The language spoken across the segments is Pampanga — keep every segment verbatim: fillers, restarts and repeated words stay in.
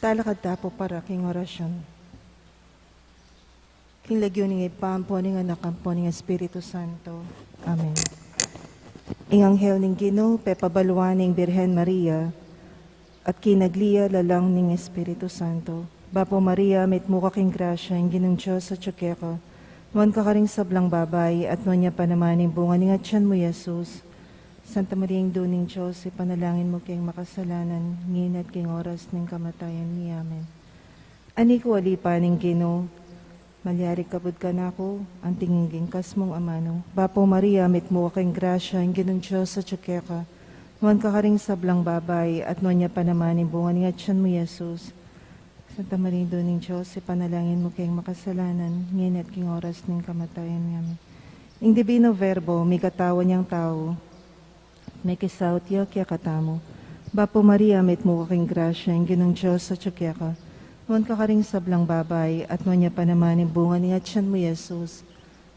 Talakad ta pu para king orasyon. King lagyu ning Ibpa, ampo ning Anak, ampo ning Espiritu Santo. Amen. Ing anghel ning Ginu pepabaluan ing Birhen Maria, at kinagli ya lalang ning Espiritu Santo. Bapu Maria, mitmu ka king grasya, ing Ginung Dios atyu keka. Nuan ka karing sablang babai, at nuan ya pa naman ing bunga ning atyan mu, Jesus. Santa Maria, Indu ning Dios, ipanalangin mu keng makasalanan, ngeni at king oras ning kamatayan mi. Amen. Ani ku alipan ning Ginu, malyari kabud kanaku, anting ing ginkas mung amanu. Bapu Maria, mitmu ka king grasya, ing Ginung Dios atyu keka. Nuan ka karing sablang babai, at nuan ya pa naman ing bunga ning atyan mu, Jesus. Santa Maria, Indu ning Dios, ipanalangin mu keng makasalanan, ngeni at king oras ning kamatayan mi. Amen. Ing Divino Verbo, mikatawan yang tau, mekisaut ya kekatamu. Bapu Maria, mitmu ka king grasya, ing Ginung Dios atyu keka. Nuan ka karing sablang babai, at nuan ya pa naman ing bunga ning atyan mu, Jesus.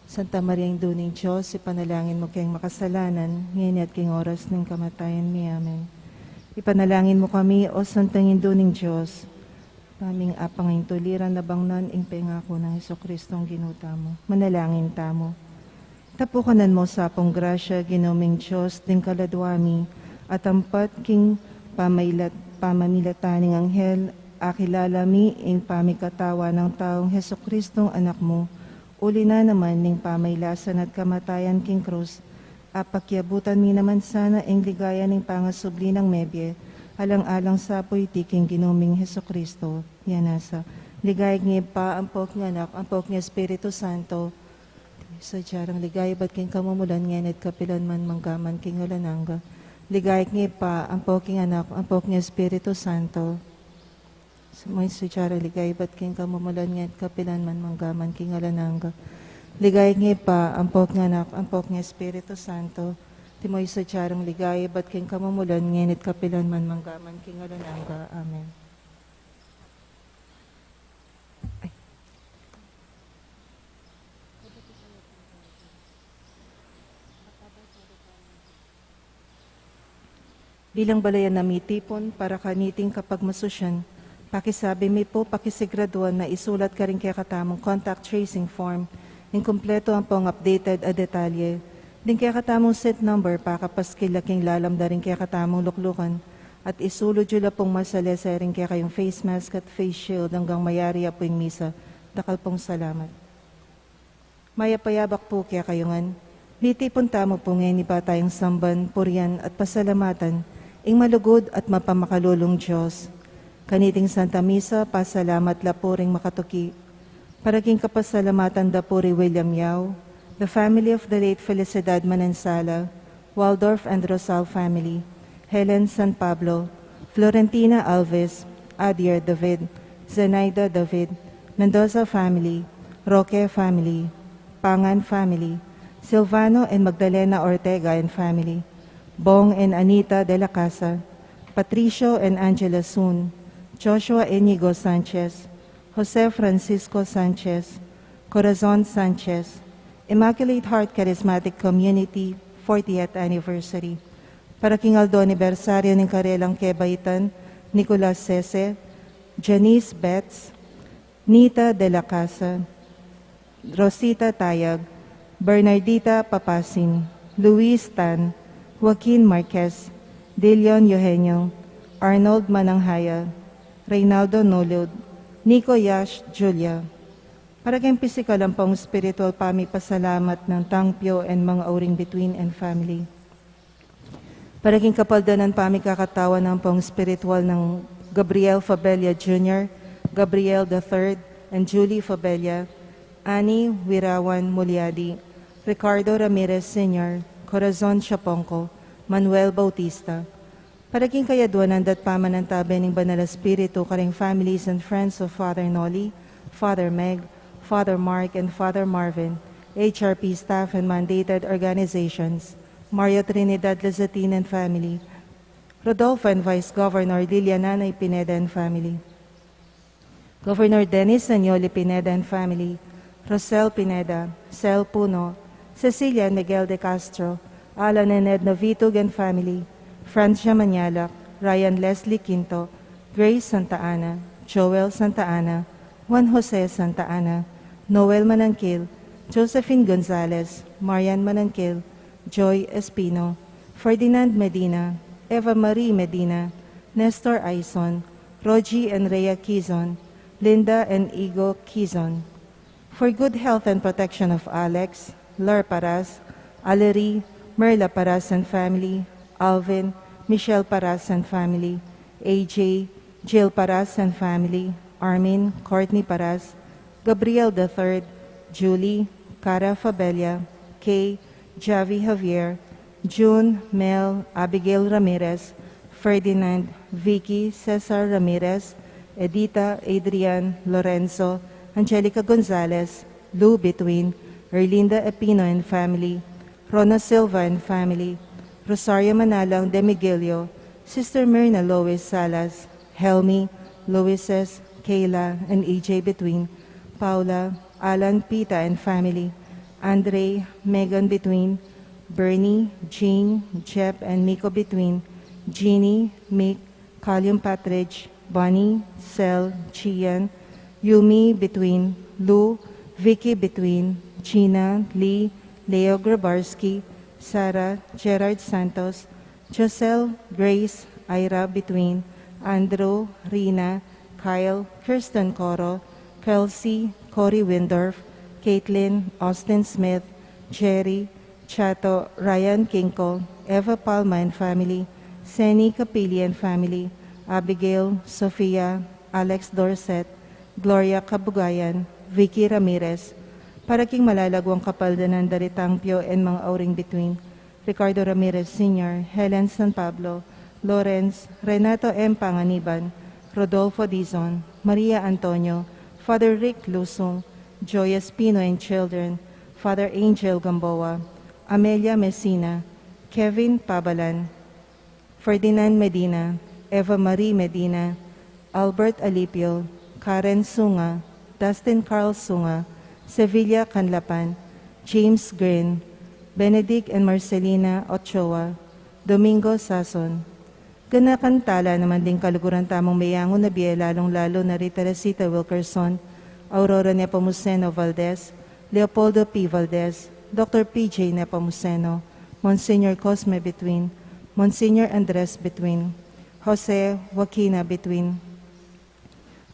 Santa Maria, Indu ning Dios, ipanalangin mu keng makasalanan, ngeni at king oras ning kamatayan mi. Amen. Ipanalangin mu kami, O Santang Indu ning Dios. Paming apang ing tuliran, abang nan ing pengaku nang Jesucristong Ginu tamu. Manalangin tamu. Tapukanan mu sa pung grasya, Ginu ming Dios, ding kaladua mi, at ampat king pamailat-, pamamilatan ning anghel, akilala mi ing pamikatawan nang taung Jesucristong Anak mu, uli na naman ning pamailasan at kamatayan king krus, apakiabutan mi naman sana ing ligaya ning pangasubli nang mebie, alang-alang sa pu iti king Ginu ming Jesucristo. Yana sa, ligaya king Ibpa, ampo king Anak, ampo king Espiritu Santo. Sadya rang ligaya ibat king kamumulan, ngeni at kapilan man, mangga man king alang angga. Ligaya king Ibpa, ampo king Anak, ampo king Espiritu Santo. Antimo ing sadya rang ligaya ibat king kamumulan, ngeni at kapilan man, mangga man king alang angga. Ligaya king Ibpa, ampo king Anak, ampo king Espiritu Santo. Antimo ing sadya rang ligaya ibat king kamumulan, ngeni at kapilan man, mangga man king alang angga. Amen. Ay. Bilang balayan a mitipun para kaniting kapagmasusyan, pakisabi mi pu, pakisigraduan na isulat karing kekatamung contact tracing form ing kumpletu ampong updated a detalye. Ding kekatamung seat number, pakapaskil la king lalam da ring kekatamung luklukan, at isulud yu la pung masalese ring kekayung face mask at face shield anggang mayari ya pu ing misa. Dakal pung salamat. Mayap a yabak pu kekayu ngan. Mitipun tamu pu ngeni ibat tayang samban, purian, at pasalamatan ing malugud at mapamakalulung Dios. Kaniting Santa Misa, pasalamat la pu ring makatuki. Para king kapasalamatan da pu ri William Yao, the family of the late Felicidad Manansala, Waldorf and Rosal family, Helen San Pablo, Florentina Alves, Adier David, Zenaida David, Mendoza family, Roque family, Pangan family, Silvano and Magdalena Ortega and family, Bong and Anita de la Casa, Patricio and Angela Sun, Joshua Inigo Sanchez, Jose Francisco Sanchez, Corazon Sanchez, Immaculate Heart Charismatic Community, fortieth anniversary. Para king aldo anibersaryo ning karelang kebaitan, Nicolas Sese, Janice Betts, Nita de la Casa, Rosita Tayag, Bernardita Papasin, Luis Tan, Joaquin Marquez, Dilion Eugenio, Arnold Mananghaya, Reynaldo Nolud, Nico Yash Julia. Para king pisikal ampong spiritual pamipasalamat nang Tang Pio and mga uring bituin and family. Para king kapaldanan pamikakatawan ampong spiritual nang Gabriel Fabella Junior, Gabriel the third, and Julie Fabella, Annie Wirawan Muliadi, Ricardo Ramirez Senior, Corazon Chapongco, Manuel Bautista. Para king kayaduanan dat pamanantabe ning Banal a Espiritu karing families and friends of Father Noli, Father Meg, Father Mark, and Father Marvin, H R P staff and mandated organizations, Mario Trinidad Lazatin and family, Rodolfo and Vice Governor Liliana Nay Pineda and family, Governor Dennis Senioli Pineda and family, Rosel Pineda, Sel Puno, Cecilia and Miguel de Castro, Alan and Edna Vitug and family, Francia Manialac, Ryan Leslie Quinto, Grace Santa Ana, Joel Santa Ana, Juan Jose Santa Ana, Noel Manangkil, Josephine Gonzalez, Marian Manangkil, Joy Espino, Ferdinand Medina, Eva Marie Medina, Nestor Aison, Rogie and Rhea Quizon, Linda and Igo Quizon. For good health and protection of Alex, Lar Paras, Aleri, Merla Paras and family, Alvin, Michelle Paras and family, A J, Jill Paras and family, Armin, Courtney Paras, Gabriel the third, Julie, Cara Fabella, Kay, Javi Javier, June, Mel, Abigail Ramirez, Ferdinand, Vicky, Cesar Ramirez, Edita, Adrian, Lorenzo, Angelica Gonzalez, Lou Between, Erlinda Epino and family, Rona Silva and family, Rosario Manalang de Miguelio, Sister Myrna Lois Salas, Helmi, Loises, Kayla, and A J Between, Paula, Alan, Pita, and family, Andre, Megan Between, Bernie, Jean, Jep, and Miko Between, Jeannie, Mick, Callum Patridge, Bonnie, Sel, Chian, Yumi Between, Lou, Vicky Between, Gina, Lee, Leo Grabarski, Sarah, Gerard Santos, Josel, Grace, Ira Between, Andrew, Rina, Kyle, Kirsten Coro, Kelsey, Cory Windorf, Caitlin, Austin Smith, Jerry, Chato, Ryan Kinko, Eva Palma and family, Seni Capili and family, Abigail, Sofia, Alex Dorset, Gloria Kabugayan, Vicky Ramirez, para king malalaguang kapaldanan da ri Tangpio and mga Auring Between, Ricardo Ramirez Senior, Helen San Pablo, Lawrence, Renato M. Panganiban, Rodolfo Dizon, Maria Antonio, Father Rick Lusung, Joy Espino and children, Father Angel Gamboa, Amelia Messina, Kevin Pabalan, Ferdinand Medina, Eva Marie Medina, Albert Alipio, Karen Sunga, Dustin Carl Sunga, Sevilla Canlapan, James Green, Benedict and Marcelina Ochoa, Domingo Sason. Ganakan tala naman ding kaluguran tamung meyangu na bie, lalung-lalu na ri Teresita Wilkerson, Aurora Nepomuceno Valdez, Leopoldo P. Valdez, Doctor P J Nepomuceno, Monsignor Cosme Between, Monsignor Andres Between, Jose Joaquina Between,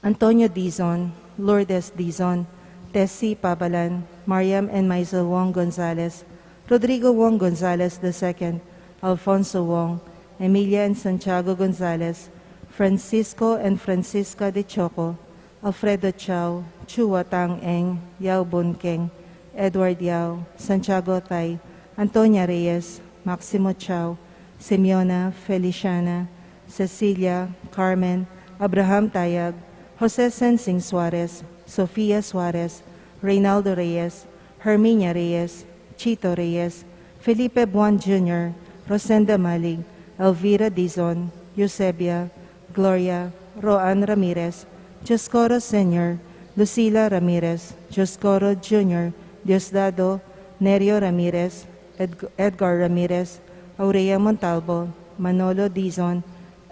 Antonio Dizon, Lourdes Dizon, Tessie Pabalan, Mariam and Maisel Wong Gonzalez, Rodrigo Wong Gonzalez the second, Alfonso Wong, Emilia and Santiago Gonzalez, Francisco and Francisca de Choco, Alfredo Chao, Chua Tang Eng, Yao Bun Keng, Edward Yao, Santiago Tay, Antonia Reyes, Maximo Chao, Simeona, Feliciana, Cecilia, Carmen, Abraham Tayag, Jose Sensing Suarez, Sofia Suarez, Reynaldo Reyes, Herminia Reyes, Chito Reyes, Felipe Buan Junior, Rosenda Malig, Elvira Dizon, Eusebia, Gloria, Roan Ramirez, Dioscoro Senior, Lucila Ramirez, Dioscoro Junior, Diosdado, Nerio Ramirez, Ed-, Edgar Ramirez, Aurea Montalbo, Manolo Dizon,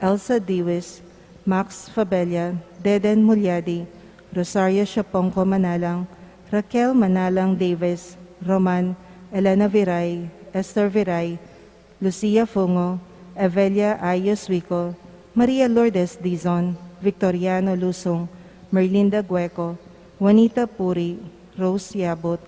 Elsa Diwis, Max Fabella, Deden Mulyadi, Rosario Siaponco Manalang, Raquel Manalang Davis, Roman, Elena Viray, Esther Viray, Lucia Fungo, Evelia Ayos Wico, Maria Lourdes Dizon, Victoriano Lusung, Merlinda Gueco, Juanita Puri, Rose Yabut,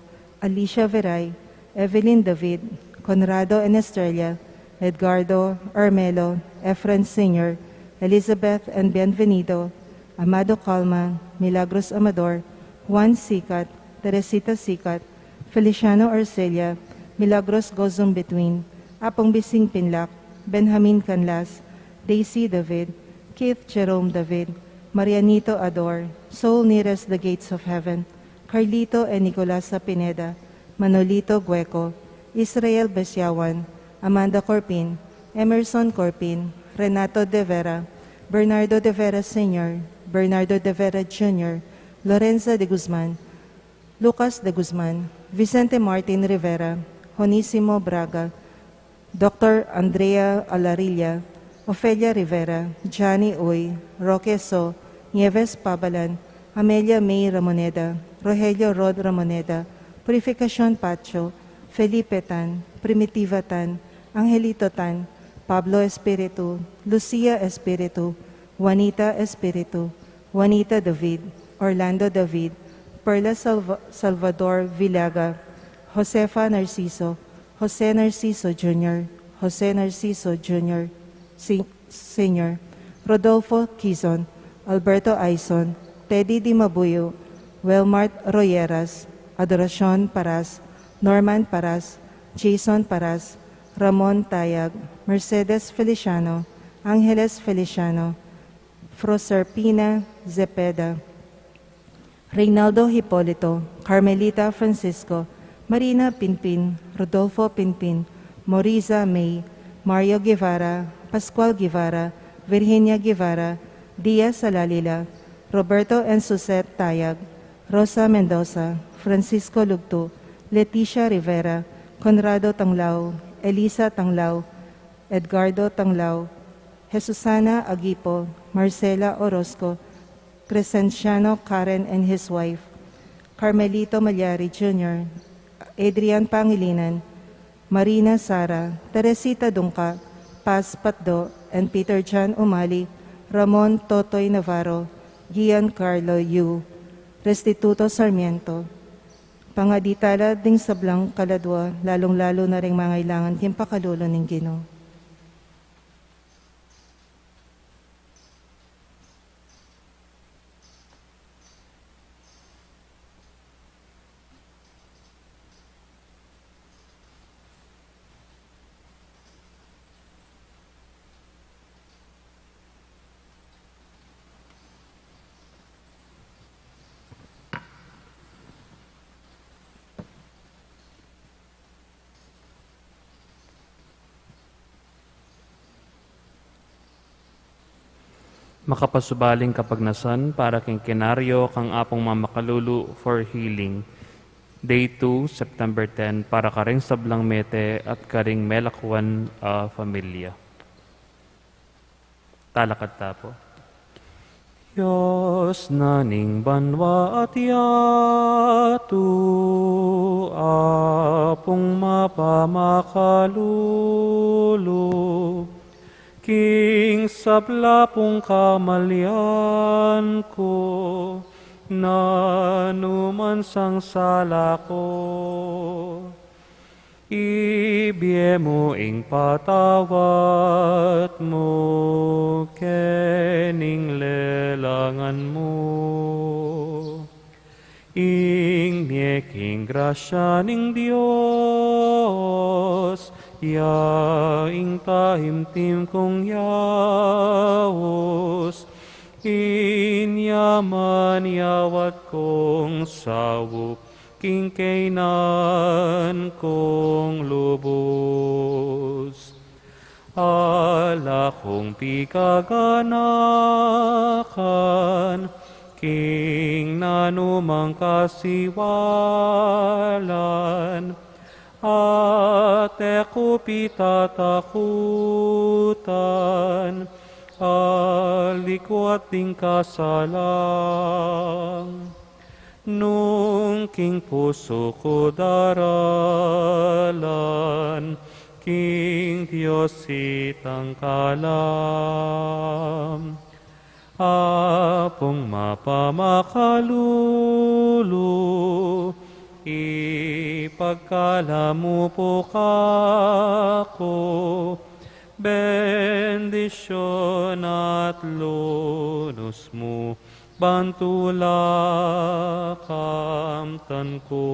Alicia Viray, Evelyn David, Conrado and Estrella, Edgardo, Armelo, Efren Senior, Elizabeth and Bienvenido, Amado Calma, Milagros Amador, Juan Sikat, Teresita Sikat, Feliciano Arcilla, Milagros Gozum Between, Apong Bising Pinlac, Benjamin Canlas, Daisy David, Keith Jerome David, Marianito Ador, Soul Nearest the Gates of Heaven, Carlito and Nicolasa Pineda, Manolito Gueco, Israel Besiawan, Amanda Corpin, Emerson Corpin, Renato de Vera, Bernardo de Vera Senior, Bernardo de Vera Junior, Lorenza de Guzman, Lucas de Guzman, Vicente Martin Rivera, Honisimo Braga, Doctor Andrea Alarilla, Ofelia Rivera, Johnny Uy, Roque So, Nieves Pabalan, Amelia May Ramoneda, Rogelio Rod Ramoneda, Purificacion Pacho, Felipe Tan, Primitiva Tan, Angelito Tan, Pablo Espiritu, Lucia Espiritu, Juanita Espiritu, Juanita David, Orlando David, Perla Salva-, Salvador Villaga, Josefa Narciso, Jose Narciso Junior, Jose Narciso Junior, Si-, Senior, Rodolfo Quizon, Alberto Aison, Teddy Dimabuyo, Welmart Royeras, Adoracion Paras, Norman Paras, Jason Paras, Ramon Tayag, Mercedes Feliciano, Angeles Feliciano, Froserpina Zepeda, Reynaldo Hipolito, Carmelita Francisco, Marina Pinpin, Rodolfo Pinpin, Moriza May, Mario Guevara, Pascual Guevara, Virginia Guevara, Diaz Alalila, Roberto and Suzette Tayag, Rosa Mendoza, Francisco Lugtu, Leticia Rivera, Conrado Tanglao, Elisa Tanglao, Edgardo Tanglao, Jesusana Agipo, Marcela Orozco, Crescenciano Karen and his wife, Carmelito Malyari Junior, Adrian Pangilinan, Marina Sara, Teresita Dungca, Paz Patdo, and Peter John Umali, Ramon Totoy Navarro, Gian Carlo Yu, Restituto Sarmiento. Pangaditala ding sablang kaladua, lalung-lalu na ring mangailangan king pakalulu ning Ginu. Makapasubaling kapagnasan para king kinaryo kang Apung Mamakalulu for healing. Day two, September ten, para karing sablang mete at karing melakwan a familia. Talakad ta pu. Dios na ning banua at yatu, Apung mapamakalulu, king sabla pung kamalian ku, nanu man sang sala ku, ibie mu ing patawad mu kening lelangan mu. Ing mie king grasya ning Dios, ya ing taimtim kung yaus, inya man yawat kung saup king kaynan kung lubus. Ala kung pikaganakan king nanumang kasiwalan, at e ku pitatakutan a likwat ding kasalang. Nung king pusu ku daralan king Dios itang kalam, Apung mapamakalulu, ipagkalam mu pu kaku bendisyun at lunus mu ban tula kamtan ku.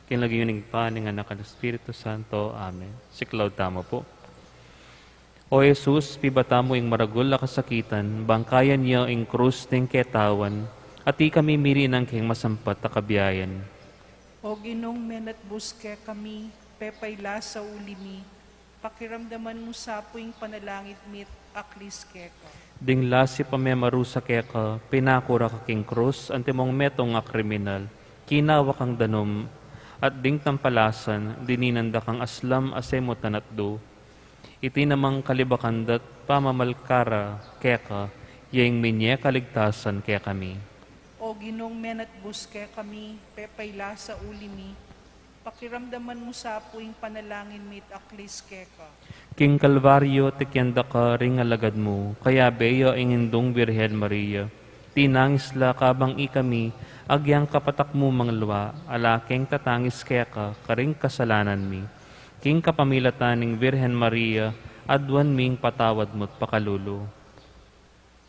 King lagyu ning Ibpa, ning Anak, at Espiritu Santo. Amen. Siklaud tamu pu. O Jesus, pibata mu ing maragul a kasakitan, bang kayan ya ing krus ning ketawan, at ikami mirinan king masampat a kabiayan. O Ginung menatbus kekami, pepaila sa uli mi, pakiramdaman mu sa pu ing panalangin mi't aklis keka. Ding lasip a memarusa keka, pinaku ra ka king krus, antimong metung a kriminal, kinawa kang danum, at ding tampalasan, dininan da kang aslam a semutan at du. Iti namang kalibakan da't pamamalkara keka, Ing minye kaligtasan kekami. O Ginung menatbus kekami, pepailas a uli mi, pakiramdaman mu sa pu ing panalangin mi't aklis keka. King Kalbaryo, tikyan da ka ring alagad mu, kayabe ya ing Indung Birhen Maria. Tinangis la kabang ikami agyang kapatak mu manglwa, ala keng tatangis keka karing kasalanan mi. King kapamilatan ning Birhen Maria, aduan ming patawad mu't pakalulu.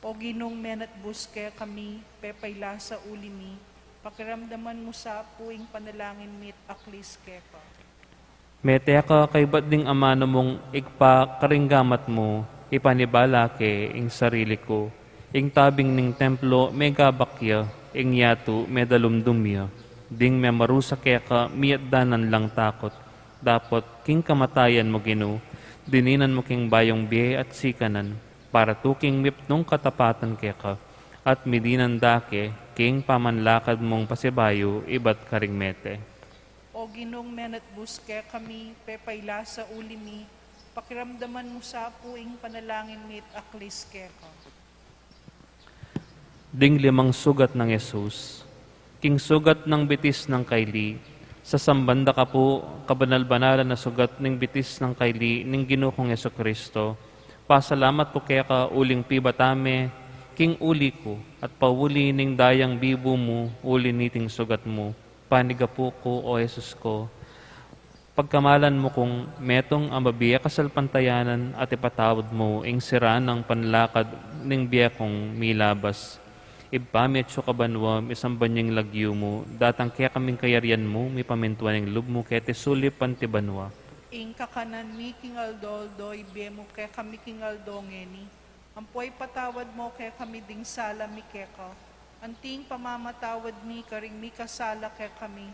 O Ginung menatbus kekami, pepailas a uli mi, pakiramdaman mu sa pu ing panalangin mi't aklis keka. Mete ka kaybat ding amanu mung Ibpa, karing gamat mu ipanibala ke ing sarili ku. Ing tabing ning templo megabak ya, ing yatu medalumdum ya. Ding memarusa keka miatdanan lang takut. Dapot king kamatayan mu, Ginu, dininan mu king bayung bie at sikanan, para tuking mipnung katapatan keka, at midinan da ke king pamanlakad mung pasibayu ibat karing mete. O Ginung menatbus kekami, pepailas a uli mi, pakiramdaman mu sa pu ing panalangin mi't aklis keka. Ding limang sugat nang Jesus. King sugat nang bitis nang kaili, sasamban da ka pu, kabanal-banalan a sugat ning bitis nang kaili ning Ginu kung Jesucristo. Pasalamat ku keka uling pibata me king uli ku, at pauli ning dayang bibu mu uli niting sugat mu. Panigapu ku, O Jesus ku, pagkamalan mu kung metung a mabie kasalpantayanan at ipatawad mu ing sira nang panlakad ning bie kung milabas. Ibpa mi atsu ka banua, misamban ya ing lagyu mu, datang kekami ing kayarian mu, mipamintuan ing lub mu keti sulip anti banua. Ing kakanan mi king aldo-aldo ibie mu kekami king aldo ngeni. Ampo ipatawad mu kekami ding sala mi keka, anting pamamatawad mi karing mikasala kekami.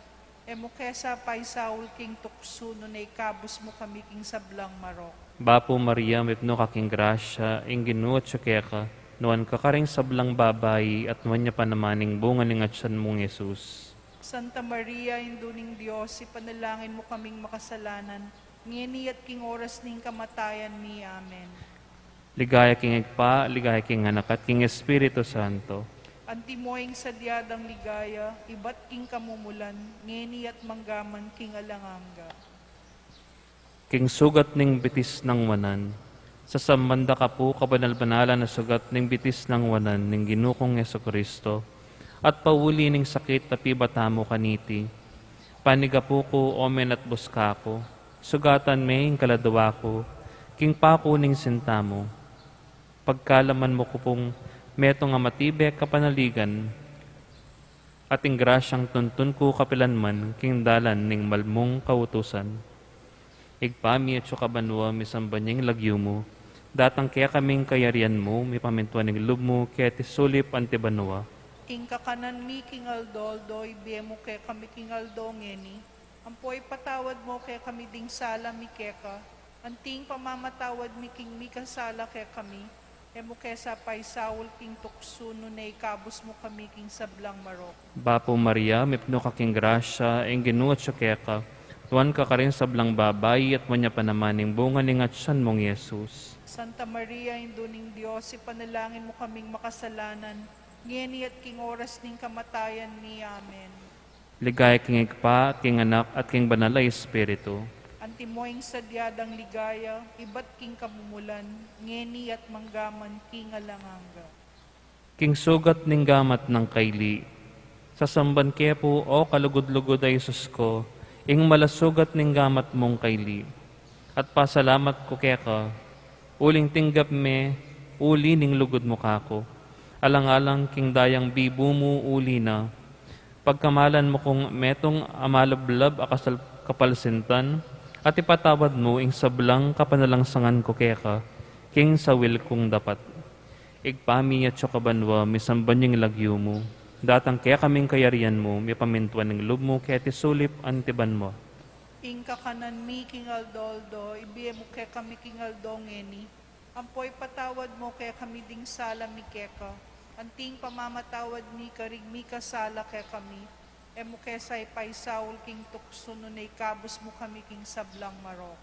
E mu ke sa paisaul king tuksu, nune ikabus mu kami king sablang marok. Bapu Maria, mipnu ka king grasya, ing Ginu atsu keka, nuan ka karing sablang babai, at nuan ya pa naman ing bunga ning atsan mung Jesus. Santa Maria, Indu ning Dios, ipanalangin mu kaming makasalanan, ngeni at king oras ning kamatayan mi. Amen. Ligaya king Ibpa, ligaya king Anak, at king Espiritu Santo. Antimo ing sadya dang ligaya, ibat king kamumulan, ngeni at manggaman king alang angga. King sugat ning bitis nang wanan. Sasamban da ka pu, kabanal-banalan a sugat ning bitis nang wanan ning Ginu kung Jesucristo, at pauli ning sakit a pibata mu kaniti. Panigapu ku, O menatbus kaku, sugatan me ing kaladua ku king paku ning sinta mu. Pagkalaman mu ku pung metung a matibe kapanaligan, at ing grasyang tuntun ku kapilan man king dalan ning malmung kautusan. Ibpa mi atsu ka banua, misamban ya ing lagyu mu, datang kekami ing kayarian mu, mipamintuan ing lub mu keti sulip anti banua. Ing kakanan mi king aldo-aldo ibie mu kekami king aldo ngeni. Ampo ipatawad mu kekami ding sala mi keka, anting pamamatawad mi king mikasala kekami. E mu ke sa paisaul king tuksu, nune ikabus mu kami king sablang marok. Bapu Maria, mipnu ka king grasya, ing Ginu atsu keka, nuan ka karing sablang babai, at nuan ya pa naman ing bunga ning atsan mung Jesus. Santa Maria, Indu ning Dios, ipanalangin mu kaming makasalanan, ngeni at king oras ning kamatayan mi. Amen. Ligaya king Ibpa, at king Anak, at king Banal a Espiritu. Antimo ing sadya dang ligaya, ibat king kamumulan, ngeni at manggaman king alang angga. King sugat ning gamat nang kaili. Sasamban ke pu, O kalugud-lugud a Jesus ku, ing malasugat ning gamat mung kaili. At pasalamat ku keka, uling tinggap me uli ning lugud mu kaku. Alang-alang king dayang bibu mu uli na. Pagkamalan mu kung metung a malablab a kasal-, kapalsintan, at ipatawad mu ing sablang kapanalangsangan ku keka, king sawil kung dapat. Ibpa mi atsu ka banua, misamban ya ing lagyu mu. Datang kekami ing kayarian mu, mipamintuan ing lub mu keti sulip anti banua. Ing kakanan mi king aldo-aldo ibie mu kekami king aldo ngeni. Ampo ipatawad mu kekami ding sala mi keka, anting pamamatawad mi karing mikasala kekami. E mu ke sa ipaisaul king tuksu, nune ikabus mu kami king sablang marok.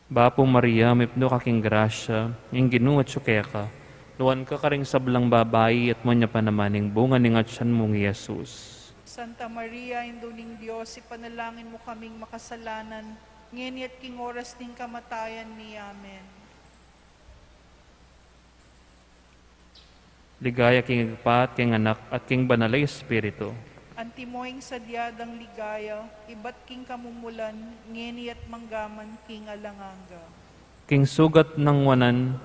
Bapu Maria, mipnu ka king grasya, ing Ginu atsu keka, Nuan ka karing sablang babai, at nuan ya pa naman ing bunga ning atsan mung i Jesus. Santa Maria, Indu ning Dios, ipanalangin mu kaming makasalanan, ngeni at king oras ning kamatayan mi. Amen. Ligaya king Ibpa, at king Anak, at king Banal a Espiritu. Antimo ing sadya dang ligaya, ibat king kamumulan, ngeni at manggaman king alang angga. King sugat nang wanan,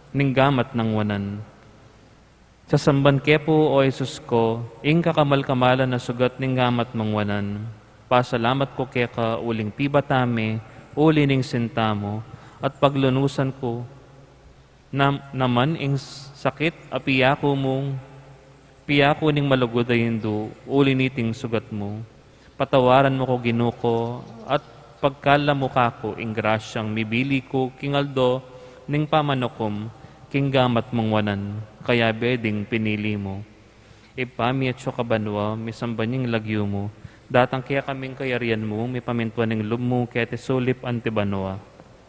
ning gamat nang wanan. Sasamban ke pu, O Jesus ko, ing kakamal-kamalan a sugat ning gamat mung wanan. Pasalamat ku keka uling pibata me, uli ning sinta mu, at paglunusan ku na, naman ing sakit a piyaku mung, piyaku ning malugud a Indu, uli niting sugat mu. Patawaran mu ku, Ginu ku, at pagkalub mu kaku ing grasyang mibili ku king aldo ning pamanukum king gamat mung wanan, kayabe ding pinili mu. Ibpa mi, atsu ka banua, misamban ya ing lagyu mu, datang kekami ing kayarian mu, mipamintuan ing lub mu keti sulip anti banua.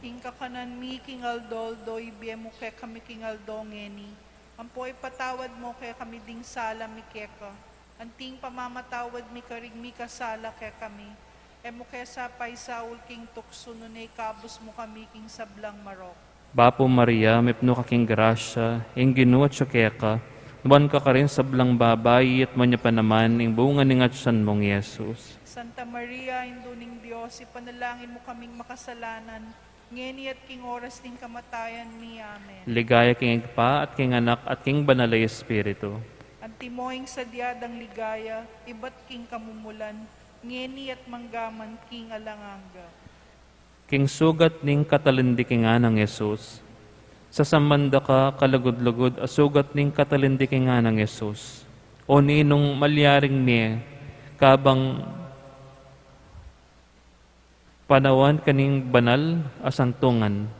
Ing kakanan mi king aldo-aldo ibie mu kekami king aldo ngeni, ampo ipatawad mu kekami ding sala mi keka, anti ing pamamatawad mi karing mikasala kekami, e mu ke sa paisaul king tuksu, nune ikabus mu kami king sablang marok. Bapu Maria, mipnu ka king grasya, ing Ginu atsu keka, nuan ka karing sablang babai, at nuan ya pa naman ing bunga ning atsan mung i Jesus. Santa Maria, Indu ning Dios, ipanalangin mu kaming makasalanan, ngeni at king oras ning kamatayan mi. Amen. Ligaya king Ibpa, at king Anak, at king Banal a Espiritu. Antimo ing sadya dang ligaya, ibat king kamumulan, ngeni at manggaman king alang angga. King sugat ning katalindikingan nang Jesus. Sasamban da ka kalugud-lugud a sugat ning katalindikingan nang Jesus. O ninung malyaring mie, kabang panawan kaning banal a santungan.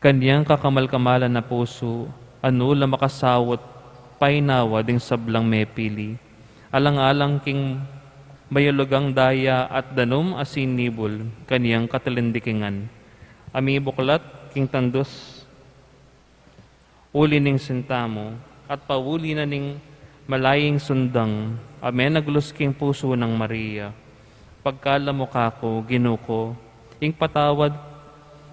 Kaniang kakamal-kamalan a pusu, anu la makasaut painawa ding sablang mepili. Alang-alang king mayulugang daya at danum a sinibul, kaniang katalindikingan a mibuklat king tandus uli ning sinta mu, at pauli na ning malaying sundang a menaglus king pusu nang Maria. Pagkalub mu kaku, Ginu ku, ing patawad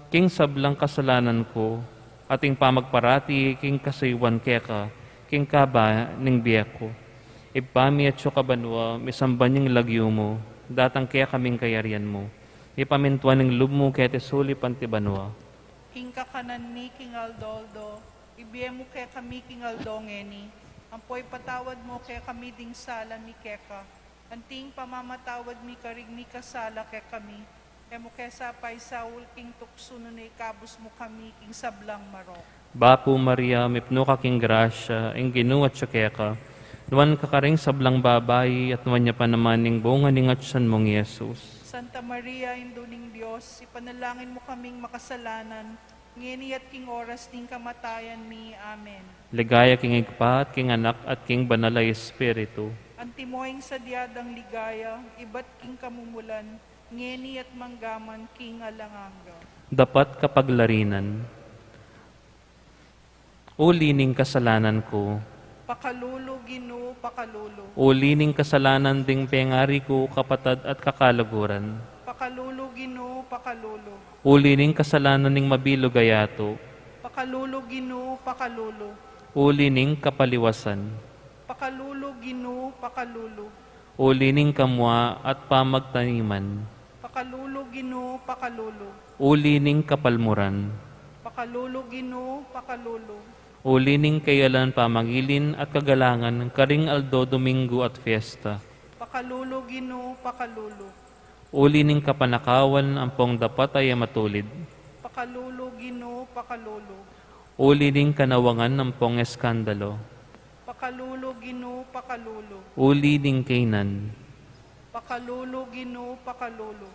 king sablang kasalanan ku, at ing pamagparati king kasuyuan keka, king kaba ning bie ku. Ibpa mi atsu ka banua, misamban ya ing lagyu mu, datang kekami ing kayarian mu, mipamintuan ing lub mu keti sulip anti banua. Ing kakanan mi king aldo-aldo ibie mu kekami king aldo ngeni, ampo ipatawad mu kekami ding sala mi keka, anti ing pamamatawad mi karing mikasala kekami, e mu ke sa paisaul king tuksu, nune ikabus mu kami king sablang marok. Bapu Maria, mipnu ka king grasya, ing Ginu atsu keka, nuan ka karing sablang babai, at nuan ya pa naman ing bunga ning atsan mung i Jesus. Santa Maria, Indu ning Dios, ipanalangin mu kaming makasalanan, ngeni at king oras ning kamatayan mi. Amen. Ligaya king Ibpa, at king Anak, at king Banal a Espiritu. Antimo ing sadya dang ligaya, ibat king kamumulan, ngeni at manggaman king alang angga. Dapat kapaglarinan. Uli ning kasalanan ku. Pakalulu, Ginu, pakalulu. Uli ning kasalanan ding pengari ku, kapatad at kakaluguran. Pakalulu, Ginu, pakalulu. Uli ning kasalanan ning mabilug a yatu. Pakalulu, Ginu, pakalulu. Uli ning kapaliwasan. Pakalulu, Ginu, pakalulu. Uli ning kamua at pamagtaniman. Pakalulu, Ginu, pakalulu. Uli ning kapalmuran. Pakalulu, Ginu, pakalulu. Uli ning kayalan pamangilin at kagalangan karing aldo Domingo at fiesta. Pakalulu, Ginu, pakalulu. Uli ning kapanakawan ampong dapat a e matulid. Pakalulu, Ginu, pakalulu. Uli ning kanawangan ampong eskandalo. Pakalulu, Ginu, pakalulu. Uli ning kaynan. Pakalulu, Ginu, pakalulu.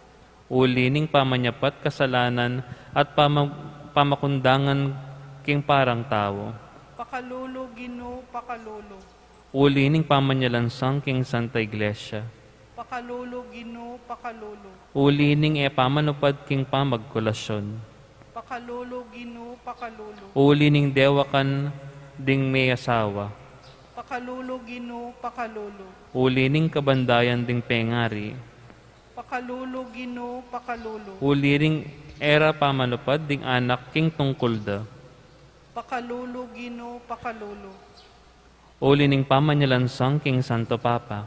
Uli ning pamanyapat kasalanan at pama-, pamakundangan king parang tau. Pakalulu, Ginu, pakalulu. Uli ning pamanyalansang king Santa Iglesia. Pakalulu, Ginu, pakalulu. Uli ning e pamanupad king pamagkulasyon. Pakalulu, Ginu, pakalulu. Uli ning dewakan ding me asawa. Pakalulu, Ginu, pakalulu. Uli ning kabandayan ding pengari. Pakalulu, Ginu, pakalulu. Uli ring e ra pamanupad ding anak king tungkul da. Pakalulu, Ginu, pakalulu. Uli ning pamanyalansang king Santo Papa.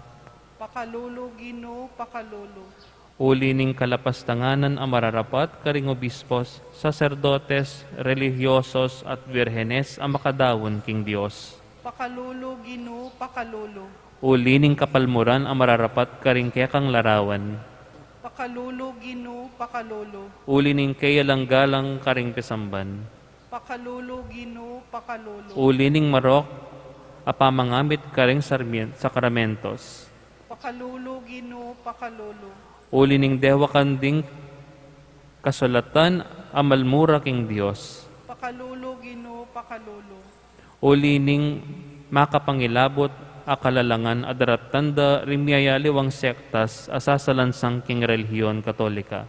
Pakalulu, Ginu, pakalulu. Uli ning kalapastanganan a mararapat karing obispos, saserdotes, relihiyosos, at birhenes a makadaun king Dios. Pakalulu, Ginu, pakalulu. Uli ning kapalmuran a mararapat karing kekang larawan. Pakalulu, Ginu, pakalulu. Uli ning keyalang galang karing pisamban. Pakalulu, Ginu, pakalulu. Uli ning marok a pamangamit karing sarmien-, sakramentos. Pakalulu, Ginu, pakalulu. Uli ning dewakan ding kasulatan a malmura king Dios. Pakalulu, Ginu, pakalulu. Uli ning makapangilabut a kalalangan a daraptan da ring miyayaliwang sektas a sasalansang king relihiyon Katolika.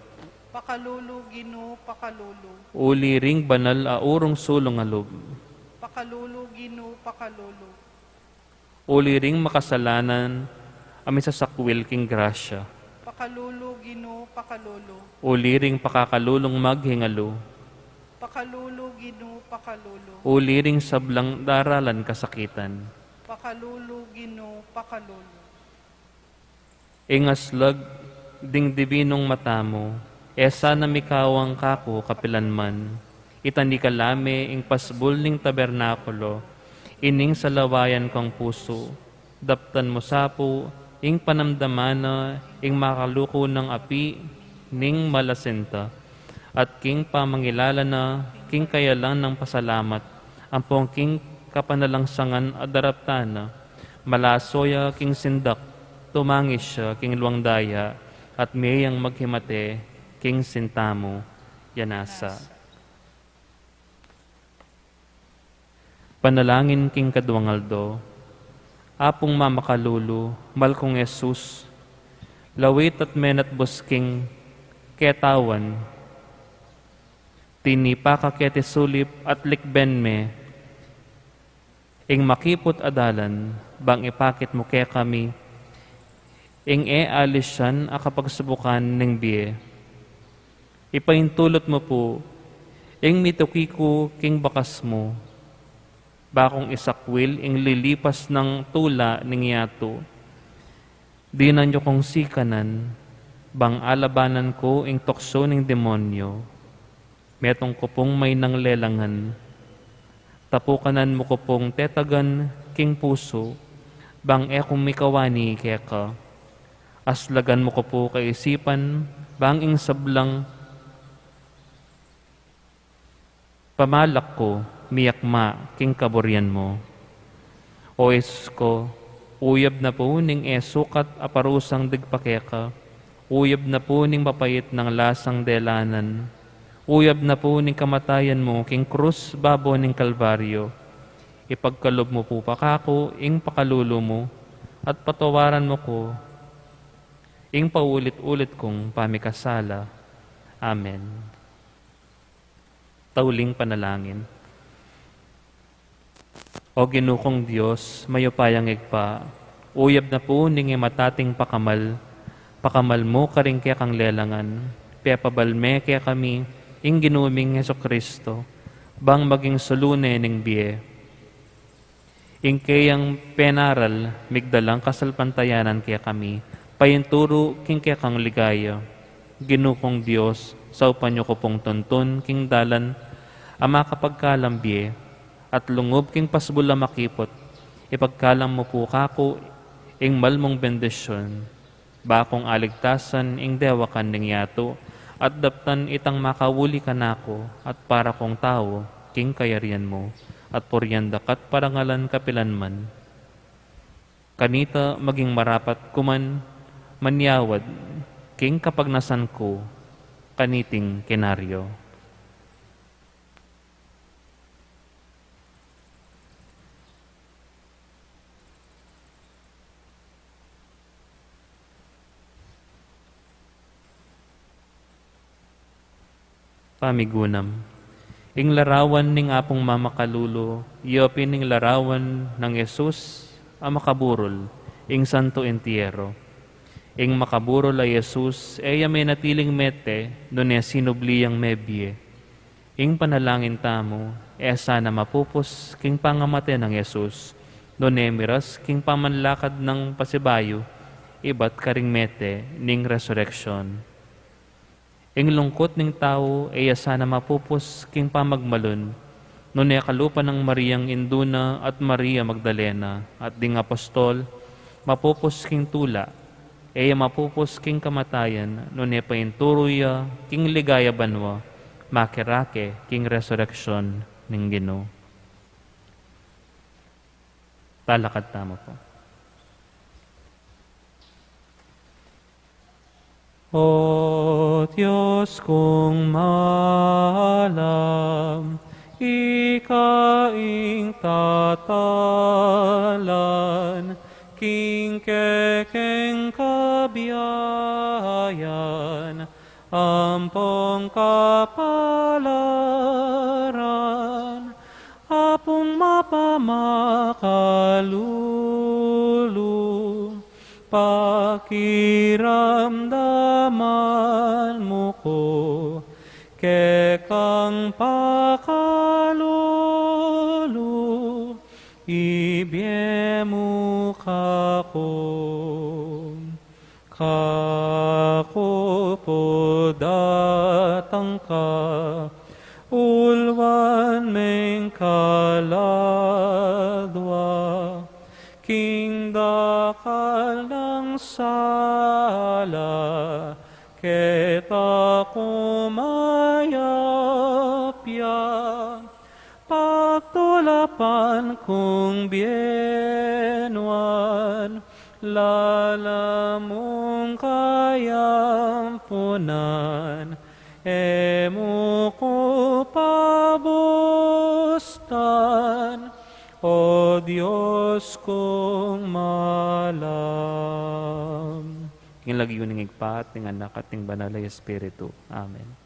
Pakalulu, Ginu, pakalulu. Uli ring banal a urong sulung a lub. Pakalulu, Ginu, pakalulu. Uli ring makasalanan a misasakwil king grasya. Pakalulu, Ginu, pakalulu. Uli ring pakakalulung maghingalu. Pakalulu, Ginu, pakalulu. Uli ring sablang daralan kasakitan. Pakalulu, Ginu, pakalulu. Ing aslag ding dibinung mata mu, e sana mikawang kaku kapilanman. Itani ka la me ing pasbul ning tabernakulo, ining salawayan kang pusu. Daptan mu sa pu ing panamdaman na ing makaluku nang api ning malasinta, at king pamangilala na king kayalan nang pasalamat, ampong king kapanalangsangan a daraptan na, malaso ya king sindak, tumangis ya king luang daya, at meyang maghimate king sinta mu. Ya nasa. Panalangin king kaduang aldo. Apung mamakalulu, mal kung Jesus, lawit at menatbus king ketawan, tinipa ka keti sulip at likben me ing makiput a dalan, bang ipakit mu kekami ing e alisan a kapagsubukan ning bie. Ipaintulut mu pu ing mituki ku king bakas mu, bakung isakwil ing lilipas nang tula ning yatu. Dinan yu kung sikanan, bang alabanan ku ing tuksu ning demonyo. Metung ku pung maynang lelangan. Tapukanan mu ku pung tetagan king pusu, bang e ku mikawani keka. Aslagan mu ku pu kaisipan, bang ing sablang pamalak ku miyakma king kaburian mu. O Jesus ku, uyab na pu ning e sukat a parusang digpa keka, uyab na pu ning mapait nang lasang delanan, uyab na pu ning kamatayan mu king krus babo ning Kalbaryo. Ipagkalub mu pu pa kaku ing pakalulu mu, at patawaran mu ku ing paulit-ulit kung pamikasala. Amen. Tauling panalangin. O Ginu kung Dios, mayupayang Ibpa, uyab na pu ning e matating pakamal, pakamal mu karing kekang lelangan, pepabal me kekami ing Ginu ming Jesucristo, bang maging sulu ne ning bie. Ing keyang penaral, migdalang kasalpantayanan kekami, painturu king kekang ligaya. Ginu kung Dios, saupan yu ku pung tuntun king dalan a makapagkalam bie, at lungub king pasbul a makiput, ipagkalam mu pu kaku ing malmung bendisyun. Bakung aligtasan ing dewakan ning yatu, at daptan itang makauli kanaku, at para kung tau, king kayarian mu, at purian da ka at parangalan kapilanman. Kanita maging marapat ku man manyawad king kapagnasan ku kaniting kinaryo. Pamigunam. Ing larawan ning Apung Mamakalulu, ya pin ing larawan nang Jesus a makaburul ing Santo Entierro. Ing makaburul a Jesus, e ya menatiling mete, nune sinubli yang mebie. Ing panalangin tamu, e sana mapupus king pangamate nang Jesus, nune miras king pamanlakad nang pasibayu, ibat karing mete ning resureksyon. Ing lungkut ning tau e ya sana mapupus king pamagmalun, nune kalupa nang Mariang indu na at Maria Magdalena at ding apostol, mapupus king tula, e ya mapupus king kamatayan, nune painturu ya king ligaya banua, makirake king resureksyon ning Ginu. Talakad tamu pu. O Dios kung malam, ika ing tatalan king kekeng kabiayan ampong kapalaran, Apung mapamakalulu, pakiramdaman mu ku, kekang pakalulu, ibie mu kaku. Kaku pu datang ka, ulwan meng kaladwa, king dakal nang sala, keta ku mayap ya. Pagtulapan kung bienuan, lalamung kayampunan, e mu ku pabustan, O Dios kung malam. King lagyu ning Ibpa, at ning Anak, at ning Banal a Espiritu. Amen.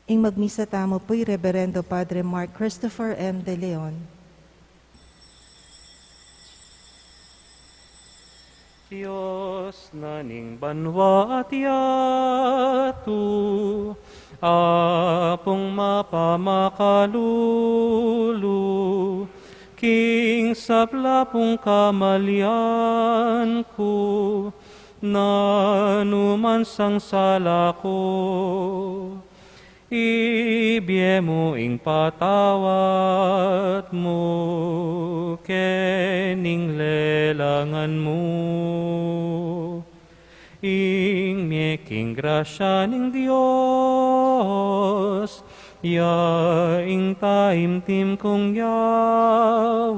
Ing magmisa tamu pu i Reverendo Padre Mark Christopher M. de Leon. Dios na ning banua at yatu, Apung mapamakalulu, king sabla pung kamalian ku, nanu man sang sala ku, ibie mu ing patawad mu kening lelangan mu. Ing mie king grasya ning Dios, ya ing taimtim kung yaus,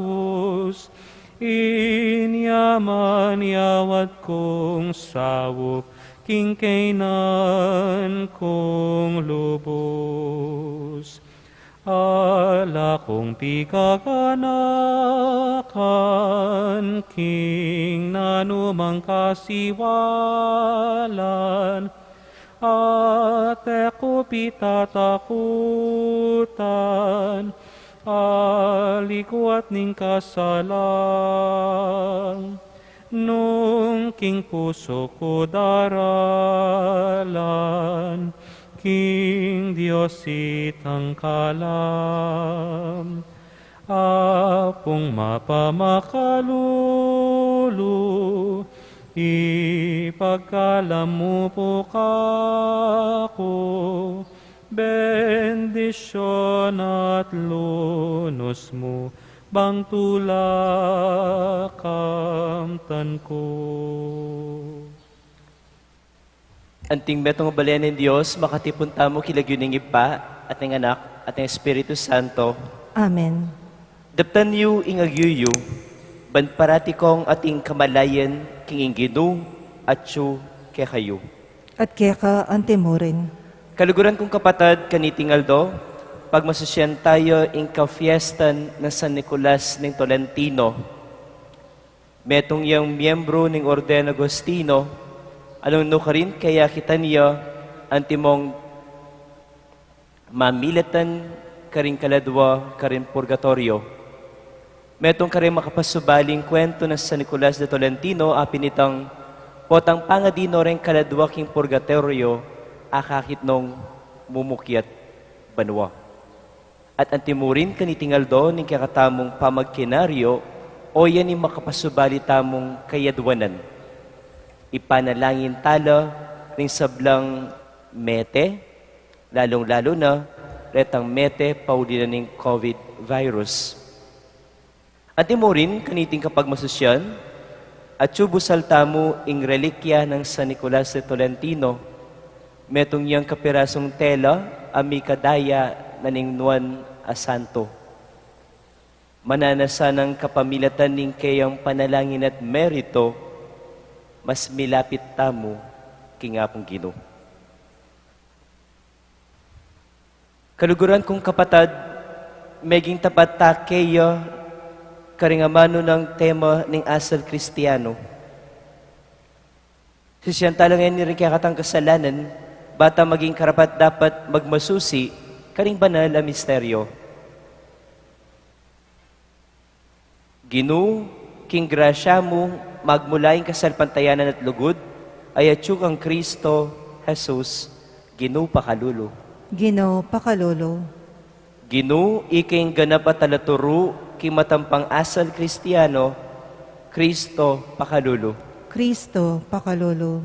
inya man yawat kung saup king kaynan kung lubus. Ala kung pikaganakan king nanumang kasiwalan, at e ku pitatakutan a likwat ning kasalan. Nung king pusu ku daralan king Dios itang kalam, Apung mapamakalulu, ipagkalam mu pu kaku, bendisyun at lunus mu bang tula kamtan ku. Anting metung a balen ning Dios, makatipun tamu king lagyu ning Ibpa, at ning Anak, at ning Espiritu Santo. Amen. Daptan yu ing agyu yu, ban parati kong ating kamalayan king ing Ginu, atyu kekayu. At keka antimurin. Kaluguran kung kapatad, kaniting aldo, pagmasusyan tayu ing kafiestan nang San Nicolas ning Tolentino. Metung yang miyembru ning Orden Agustino, a nung nukarin keyakitan ya, antimong mamilatan karing kaladwa karing purgatoryo. Metung karing makapasubaling kuwentu nang San Nicolas de Tolentino, a pinitang potang pangadino reng kaladwa king purgatoryo, akakit nung mumukyat banwa. At antimurin kaniting aldo ning kekatamung pamagkinaryo, o yan ing makapasubali tamung kayadwanan. Ipanalangin tala ring sablang mete, lalung-lalu na retang mete pauli na ning COVID virus. Antimurin kaniting kapagmasusyan, atyu busal tamu ing relikya nang San Nicolas de Tolentino, metung yang kapirasung tela a mikadaya na ning nuan a santo. Mananu sanang kapamilatan ning keyang panalangin at merito, mas milapit tamu king Apung Ginu. Kaluguran kung kapatad, meging tapat ta keya karing amanu nang tema ning asal Kristiano. Sisian tala ngeni ring kekatang kasalanan, bang maging karapat-dapat magmasusi karing banal a misteryo. Ginu, king grasya mu, magmula ing kasalpantayanan at lugud, a atyu kang Kristo Jesus, Ginu pakalulu. Ginu pakalulu. Ginu, ika ing ganap a talaturu king matampang asal Kristiano, Kristo pakalulu. Kristo pakalulu.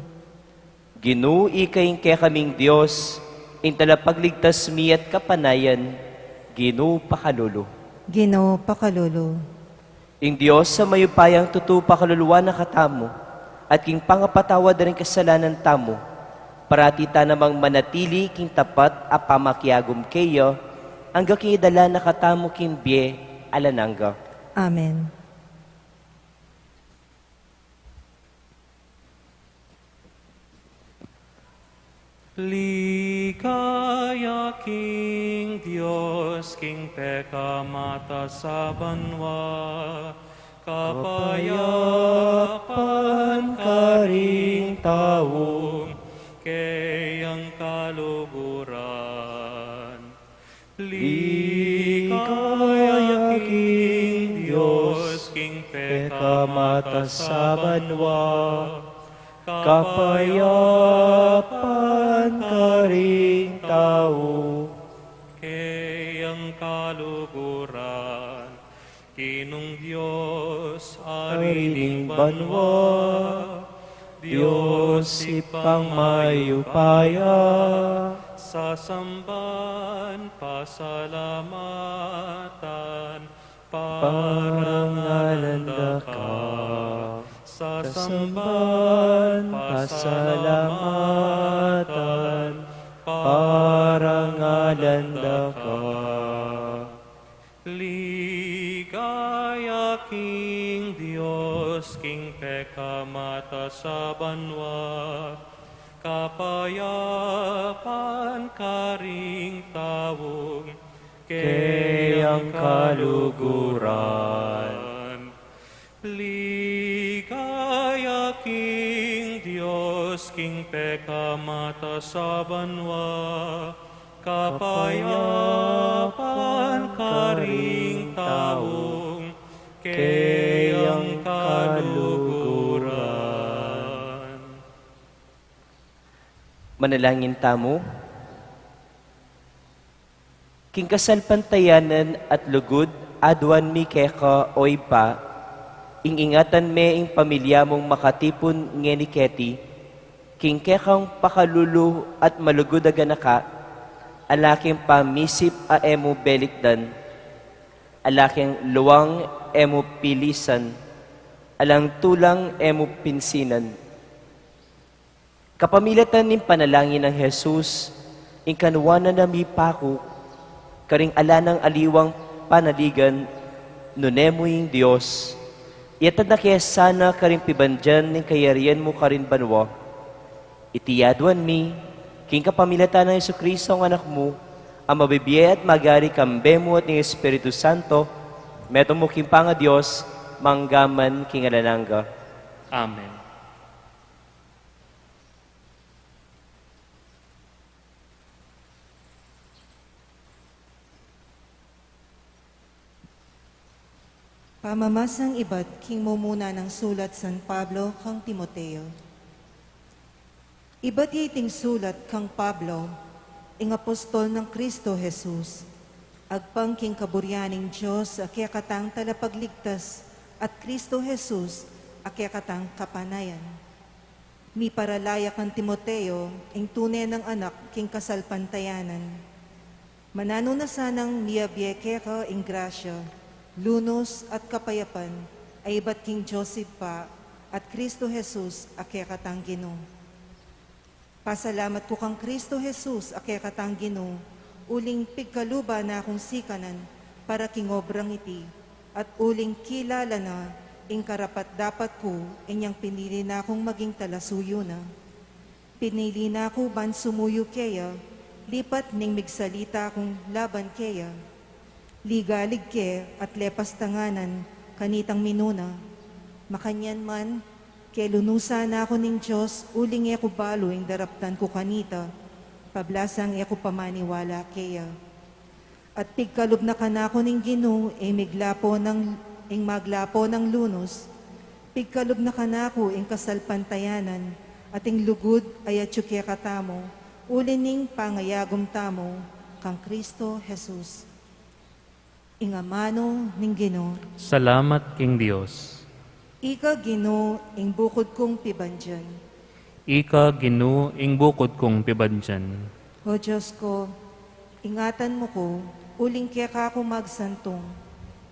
Ginu, ika ing kekaming Dios, ing talapagligtas mi at kapanayan, Ginu pakalulu. Ginu pakalulu. Ing Dios a mayupayang tutu pakaluluan na katamu, at king pangapatawad da ring kasalanan tamu, parati ta namang manatili king tapat a pamakiagum keya, angga king idala na katamu king bie alang angga. Amen. Ligaya king Dios, king pekamatas a banua, kapayapan karing taung keyang kaluguran. Ligaya king Dios, king pekamatas a banua, kapayapan karing tau keyang kaluguran. Ginung Dios, Ari ning banua, Dios Ibpang mayupaya, sasamban, pasalamatan, parangalan da ka. Sasamban, pasalamatan, parangalan da ka. Ligaya king Dios, king pekamataas a banua, kapayapan karing taung keyang kaluguran. Ligaya king Dios, king pekamataas a banua, kapayapan karing taung keyang kaluguran. Manalangin tamu. King kasalpantayanan at lugud, aduan mi keka, o Ibpa, ing ingatan me ing pamilya mung makatipun ngeni keti, king kekang pakalulu at malugud a ganaka, ala keng pamisip a e mu belikdan, ala keng luang e mu pilisan, alang tulang e mu pinsinan. Kapamilatan ning panalangin nang Jesus, ing kanuanan na mipaku karing ala nang aliwang panaligan, nune mu ing Dios, iyatas na ke sana karing pibandian ning kayarian mu karin banua. Iti aduan mi king kapamilatan nang Jesucristo a Anak mu, a mabibie at magari kambe mu at ning Espiritu Santo, metung mu king pangaDios, mangga man king alang angga. Amen. Pamamasang ibat king mumuna nang sulat San Pablo kang Timoteo. Ibat ya iting sulat kang Pablo, ing apostol nang Cristo Jesus, agpang king kaburian ning Dios a kekatang Talapagligtas at Cristo Jesus a kekatang kapanayan. Miparalaya kang Timoteo, ing tune nang anak king kasalpantayanan. Mananu na sanang miyabie keka ing grasya, lunus at kapayapan a ibat king Dios Ibpa at Cristo Jesus a kekatang Ginu. Pasalamat ku kang Cristo Jesus a kekatang Ginu, uling pigkaluban na kung sikanan para king obrang iti, at uling kilala na ing karapat-dapat ku, inyang pinili na kung maging talasuyu na. Pinili na ku ban sumuyu keya, lipat ning migsalita kung laban keya. Ligalig ke at lepas tanganan kanitang minuna. Makanyan man, kelunusan na ku ning Dios, uling e ku balu ing daraptan ku kanita, pablasang e ku pamaniwala keya. At pigkalub na kanaku ning Ginu, ing miglapo nang, ing maglapo nang lunus, pigkalub na kanaku ing kasalpantayanan, at ing lugud a atyu kekatamu, uli ning pangayagum tamu kang Cristo Jesus. Ing amanu ning Ginu. Salamat king Dios. Ika, Ginu, ing bukud kung pibandian. Ika, Ginu, ing bukud kung pibandian. O Dios ku, ingatan mu ku, uling keka ku magsantung,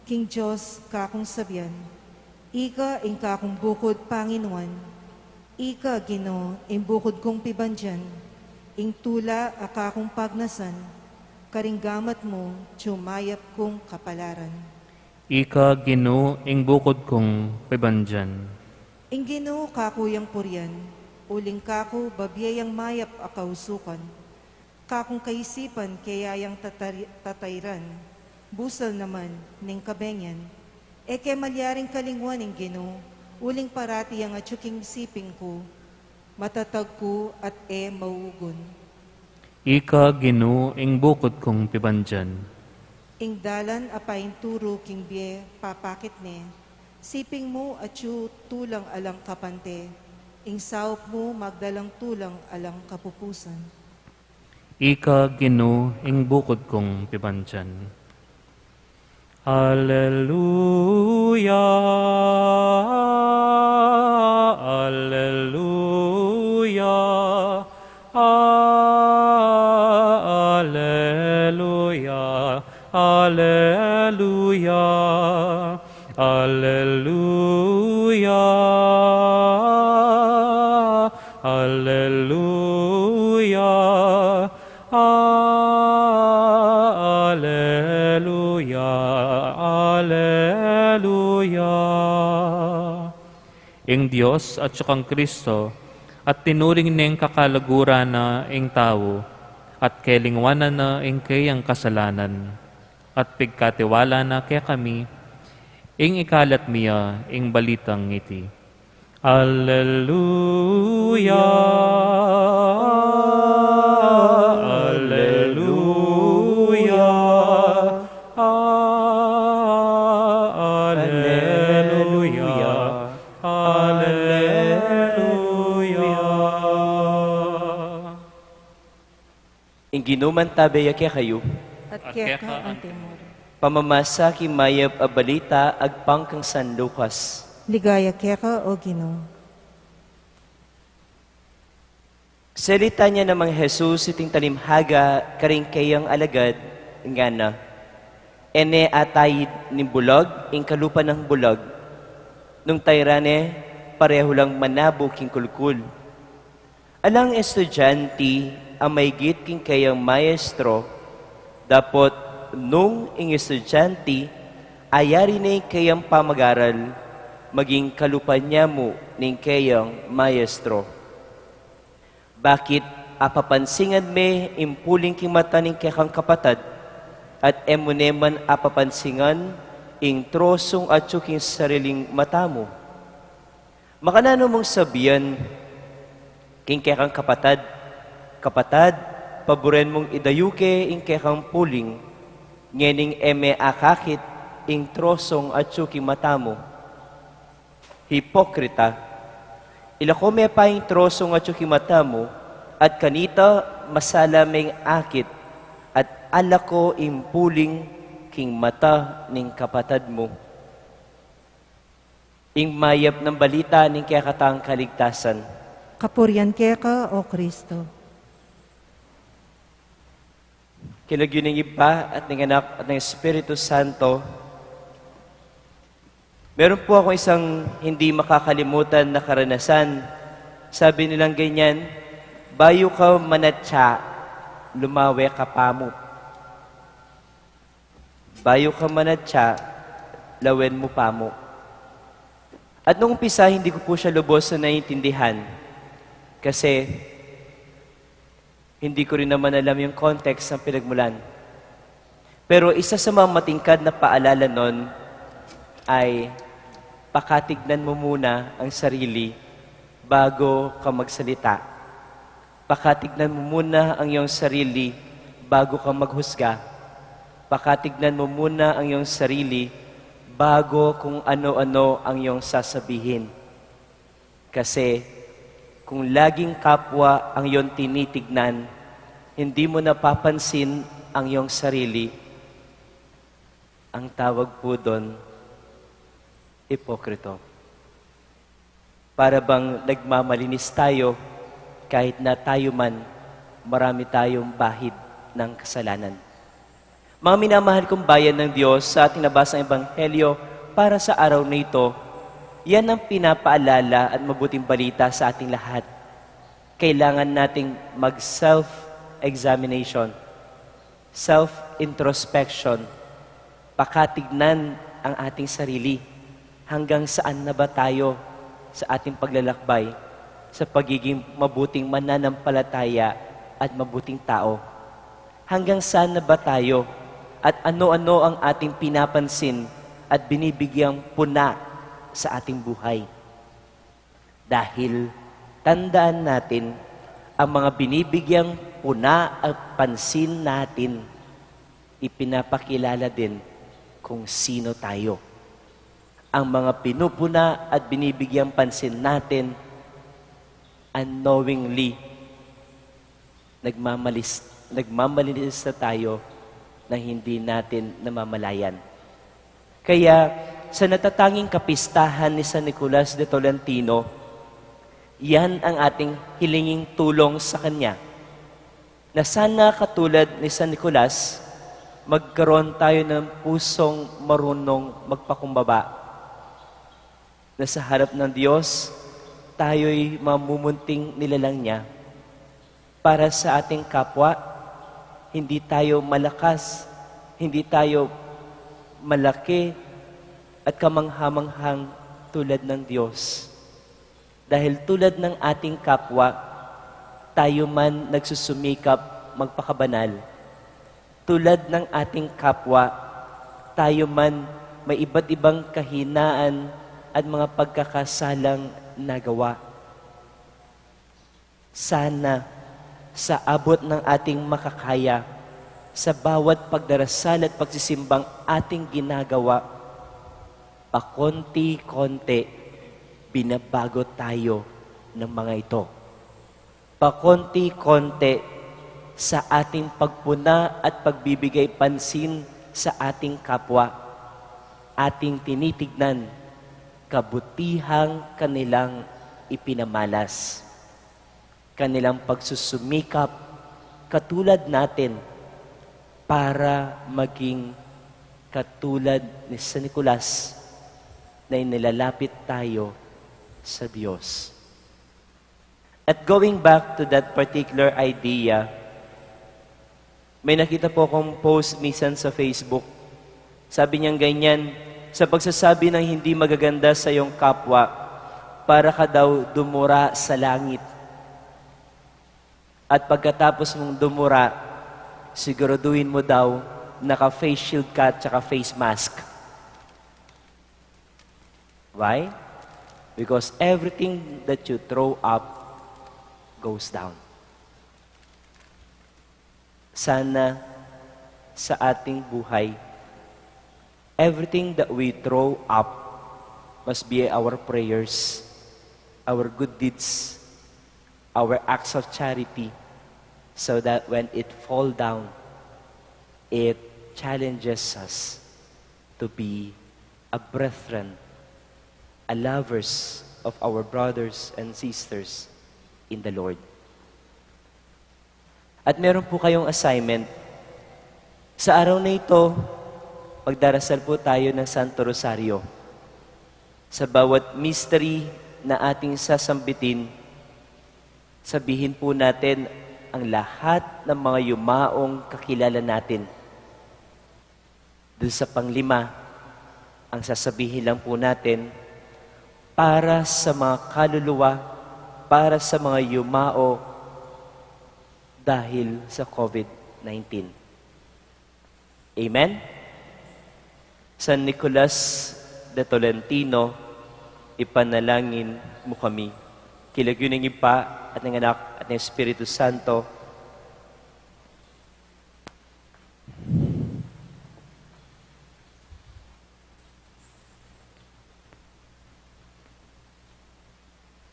king Dios kakung sabian. Ika ing kakung bukud panginuan. Ika, Ginu, ing bukud kung pibandian, ing tula a kakung pagnasan, karing gamat mu atyu mayap kung kapalaran. Ika, Ginu, ing bukud kung pibandian. Ing Ginu kaku yang purian, uling kaku babie yang mayap a kausukan. Kakung kaisipan keya yang tatari-, tatairan, busal naman ning kabenyan. E ke malyaring kalinguan ing Ginu, uling parati yang atyu king siping ku, matatag ku at e maugun. Ika, Ginu, ing bukud kung pibandian. Ing dalan a painturu king bie papakit ne, siping mu atyu tulang alang kapante, ing saup mu magdalang tulang alang kapupusan. Ika, Ginu, ing bukud kung pibandian. Alleluia, alleluia, alleluia, alleluia, alleluia. Ing Dios atyu kang Kristo, at tinuring neng kakalaguran na ing tau, at kelingwanan na ing keyang kasalanan, at pigkatiwala na kekami, ing ikalat mi ya ing balitang iti. Alleluia, alleluia, alleluia, alleluia. Ing Ginu mantabe ya kekayu. At keka antimurin. Pamamasa king mayap a balita agpang kang San Lucas. Ligaya keka, O Ginu. Salitan ya namang Jesus iting talimhaga karing keyang alagad, ngana: E ne ataid ning bulag ing kalupa nang bulag, nung tairan ne parehu lang manabu king kulkul. Alang estudianti a maigit king keyang maestro, dapot nung ing estudianti ayari ne ing keyang pamagaral, maging kalupa ne mu ning keyang maestro. Bakit apapansingan me ing puling king mata ning kekang kapatad, at e mu ne man apapansingan ing trosung atyu king sariling mata mu? Makananu mung sabian king kekang kapatad, "Kapatad, paburen mung idayuke ing kekang puling," ngening e me akakit ing trosung atyu king mata mu? Hipokrita! Ilako me pa ing trosung atyu king mata mu, at kanita masala meng akit at alako ing puling king mata ning kapatad mu. Ing mayap nang balita ning kekatang kaligtasan. Kapurian keka, O Kristo. King lagyu ning Ibpa, at ning Anak, at ning Espiritu Santo. Meron po akong isang hindi makakalimutan na karanasan. Sabi nilang ganyan, "Bayu ka manatsa, lumawe ka pamu." Bayu ka manatsa, lawen mu pamu. At nung umpisa, hindi ko po siya lubos na naiintindihan. Kasi, hindi ko rin naman alam yung context ng pinagmulan. Pero isa sa mga matingkad na paalala nun ay, "Pakatignan mo muna ang sarili bago ka magsalita." Pakatignan mo muna ang iyong sarili bago ka maghusga. Pakatignan mo muna ang iyong sarili bago kung ano-ano ang iyong sasabihin. Kasi kung laging kapwa ang iyong tinitignan, hindi mo napapansin ang iyong sarili, ang tawag po dun, ipokrito. Para bang nagmamalinis tayo, kahit na tayo man, marami tayong bahid ng kasalanan. Mga minamahal kong bayan ng Diyos, sa ating nabasang ebanghelyo para sa araw na ito, yan ang pinapaalala at mabuting balita sa ating lahat. Kailangan nating mag-self-examination, self-introspection, pakatignan ang ating sarili. Hanggang saan na ba tayo sa ating paglalakbay sa pagiging mabuting mananampalataya at mabuting tao? Hanggang saan na ba tayo at ano-ano ang ating pinapansin at binibigyang puna sa ating buhay? Dahil tandaan natin, ang mga binibigyang puna at pansin natin, ipinapakilala din kung sino tayo. Ang mga pinupuna at binibigyang pansin natin, unknowingly, nagmamalis-, nagmamalinis na tayo na hindi natin namamalayan. Kaya, sa natatanging kapistahan ni San Nicolas de Tolentino, yan ang ating hilinging tulong sa kanya, na sana katulad ni San Nicolas, magkaroon tayo ng pusong marunong magpakumbaba, na sa harap ng Diyos, tayo'y mamumunting nilalang niya. Para sa ating kapwa, hindi tayo malakas, hindi tayo malaki at kamanghamanghang tulad ng Diyos. Dahil tulad ng ating kapwa, tayo man nagsusumikap magpakabanal. Tulad ng ating kapwa, tayo man may iba't ibang kahinaan at mga pagkakasalang nagawa. Sana, sa abot ng ating makakaya, sa bawat pagdarasal at pagsisimbang ating ginagawa, pakonti-konti, binabago tayo ng mga ito. Pakonti-konti sa ating pagpuna at pagbibigay pansin sa ating kapwa, ating tinitignan kabutihang kanilang ipinamalas, kanilang pagsusumikap katulad natin para maging katulad ni San Nicolas na inilalapit tayo sa Diyos. At going back to that particular idea, may nakita po akong post minsan sa Facebook. Sabi niyang ganyan, sa pagsasabi ng hindi magaganda sa iyong kapwa, para ka daw dumura sa langit. At pagkatapos mong dumura, siguraduhin mo daw naka-face shield ka at saka face mask. Why? Because everything that you throw up goes down. Sana sa ating buhay, everything that we throw up must be our prayers, our good deeds, our acts of charity, so that when it fall down, it challenges us to be a brethren, a lovers of our brothers and sisters in the Lord. At meron po kayong assignment. Sa araw na ito, magdarasal po tayo ng Santo Rosario. Sa bawat mystery na ating sasambitin, sabihin po natin ang lahat ng mga yumaong kakilala natin. Dun sa panglima, ang sasabihin lang po natin, para sa mga kaluluwa, para sa mga yumao dahil sa COVID nineteen. Amen? San Nicolas de Tolentino, ipanalangin mo kami. King lagyu ning Ibpa, at ning Anak, at ning Espiritu Santo.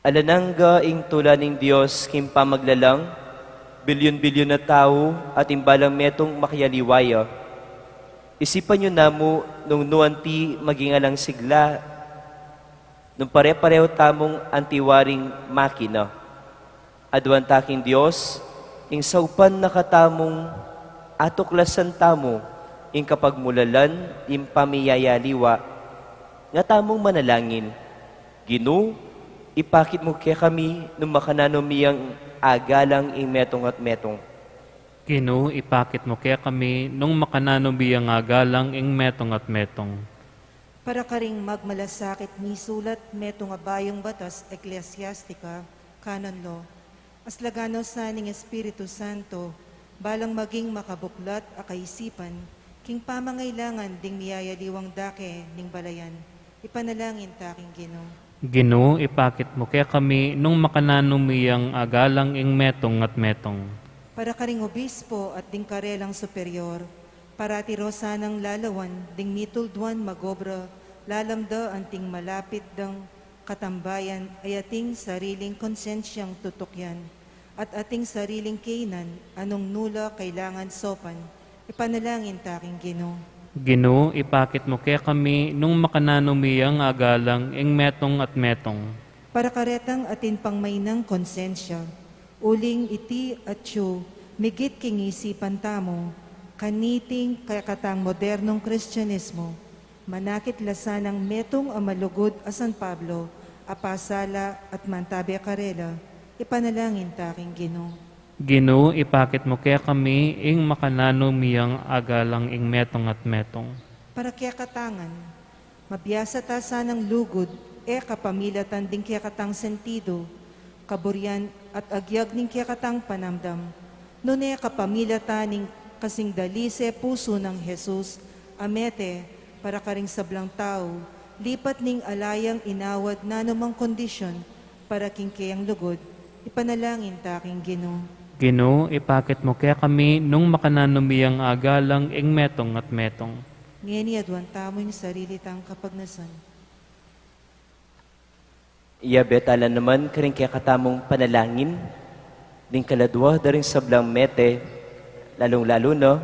Alang angga ing tula ning Dios king pamaglalang, bilyun-bilyun a tau, at ing balang metung makialiwa ya. Isipan yu namu nung nu anti maging alang sigla, nung pare-pareho tamung antiwaring makina. Aduan ta king Dios, ing saupan na katamung atuklasan tamu, ing kapagmulalan, ing pamiyayaliwa, nga tamung manalangin. Ginu, ipakit mu kekami nung makananu mi yang agalang ing metung at metung. Ginu, ipakit mu kekami nung makananu mi yang agalang ing metung at metung. Para karing magmalasakit misulat metung a bayung batas, Ecclesiastica, canon law. Aslagan no sa ning Espiritu Santo, balang maging makabuklat a kaisipan, king pamangailangan ding miyayaliwang dake ning balayan, ipanalangin ta king Ginu. Ginu, ipakit mu kekami nung makananu mi yang agalang ing metung at metung. Para karing obispo at ding karelang superior, parati ro sanang lalawan ding mitulduan magobra, lalam da anting malapit dang katambayan, a ating sariling konsensyang tutukyan, at ating sariling kainan, anung nu la kailangan saupan, ipanalangin ta king Ginu. Ginu, ipakit mu kekami nung makananu mi yang agalang ing metung at metung. Para karetang atin pang mainang konsensya, uling iti atyu migit king isipan tamu, kaniting kekatang modernong Kristianismo, manakit la sanang metung a malugud a San Pablo, a pasala at mantabe karela, ipanalangin ta king Ginu. Ginu, ipakit mu kekami ing makananu mi yang agalang ing metung at metung. Para kekatang ngan, mabiasa ta sanang lugud, e kapamilatan ding kekatang sentido, kaburian at agyag ning kekatang panamdam, nune kapamilatan ning kasing dalise pusu nang Jesus a mete para karing sablang tau, lipat ning ala yang inawad nanumang kondisyon para king keyang lugud, ipanalangin ta king Ginu. Ginu, ipakit mu kekami nung makananu mi yang agalang ing metung at metung. Ngeni aduan tamu ing sarili tang kapagnasan. Iyabe ta la naman karing kekatamung panalangin ding kaladua da ring sablang mete, lalung-lalu na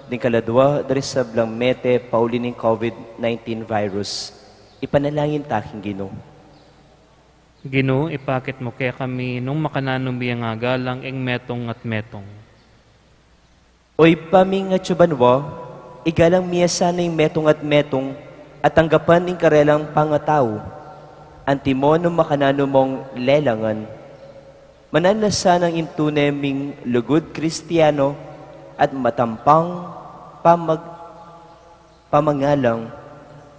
ding kaladua da ring sablang mete pauli ning COVID nineteen virus. Ipanalangin ta king Ginu. Ginu, ipakit mu kekami nung makananu mi yang agalang ing metung at metung. O Ibpa ming atsu banua, igalang mi ya sana ing metung at metung, at tanggapan ing karelang pangatau. Antimo nung makananu mung lelangan, mananu na sanang ing tune ming lugud Kristiano at matampang pamag- pamangalang,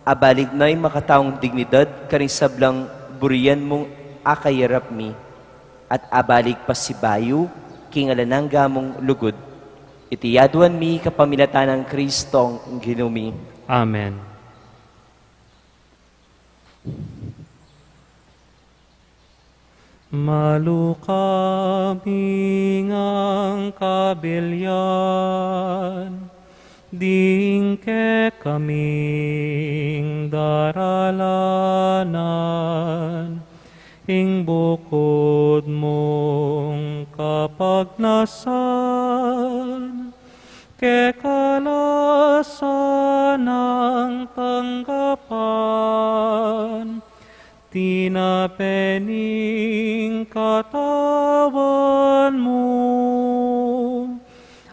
abalik na ing makataung dignidad karing sablang burian mung akayarap mi, at abalik pasibayu king alang angga mung lugud. Iti aduan mi kapamilatan nang Kristong Ginu mi. Amen. Maluka mi ngang kabilian ding kekaming daralanan, ing bukud mung kapagnasan, keka la sanang tanggapan. Tinape ning katawan mu,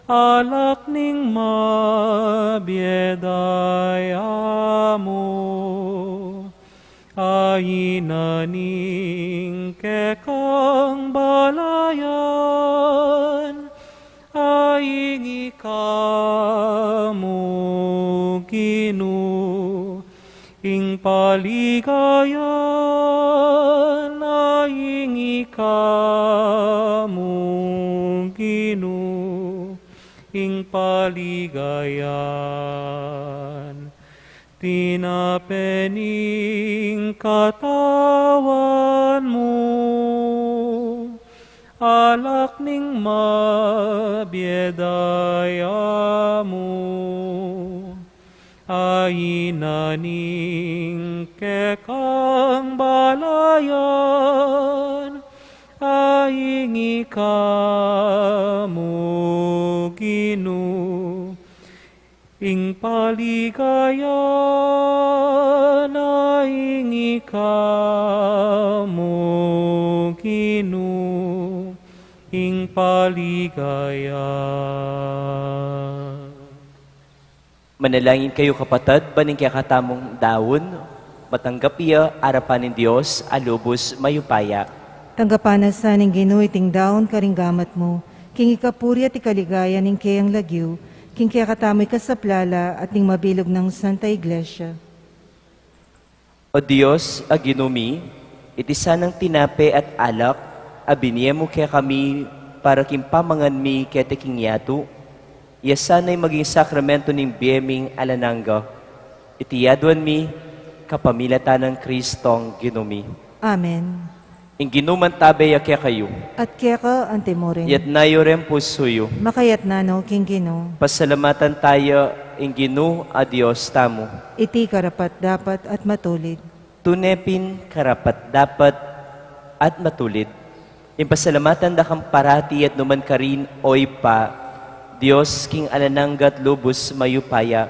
alak ning mabie daya mu, aina ning kekang balayan, aing ika mu Ginu, ing paligayan, aing ika mu Ginu, ing paligayan. Tinape ning katawan mu, alak ning mabie daya mu, aina ning kekang balayan, aing ika mu Ginu, ing paligayan, aing ika mu Ginu, ing paligayan. Manalangin kayu, kapatad, ban ing kekatamung daun matanggap ya arapan ning Dios a lubus mayupaya. Tanggapan na sa ning Ginu iting daun karing gamat mu, king ikapuri at ikaligaya ning keyang lagyu, king kekatamu ikasaplala at ning mabilug nang Santa Iglesia. O Dios a Ginu mi, iti sanang tinape at alak a binie mu kekami para king pamangan mi keti king yatu, iya sana'y maging sakramento ning bie ming alang angga. Iti aduan mi kapamilatan nang Kristong Ginu mi. Amen. Ing Ginu mantabe ya kekayu. At keka antimurin. Iyatas yu ring pusu yu. Makayatas no king Ginu. Pasalamatan taya ing Ginu a Dios tamu. Iti karapat-dapat at matulid. Tune pin karapat-dapat at matulid. Ing pasalamatan da kang parati at nukarin man, O Ibpa, Dios king alang angga at lubus mayupaya.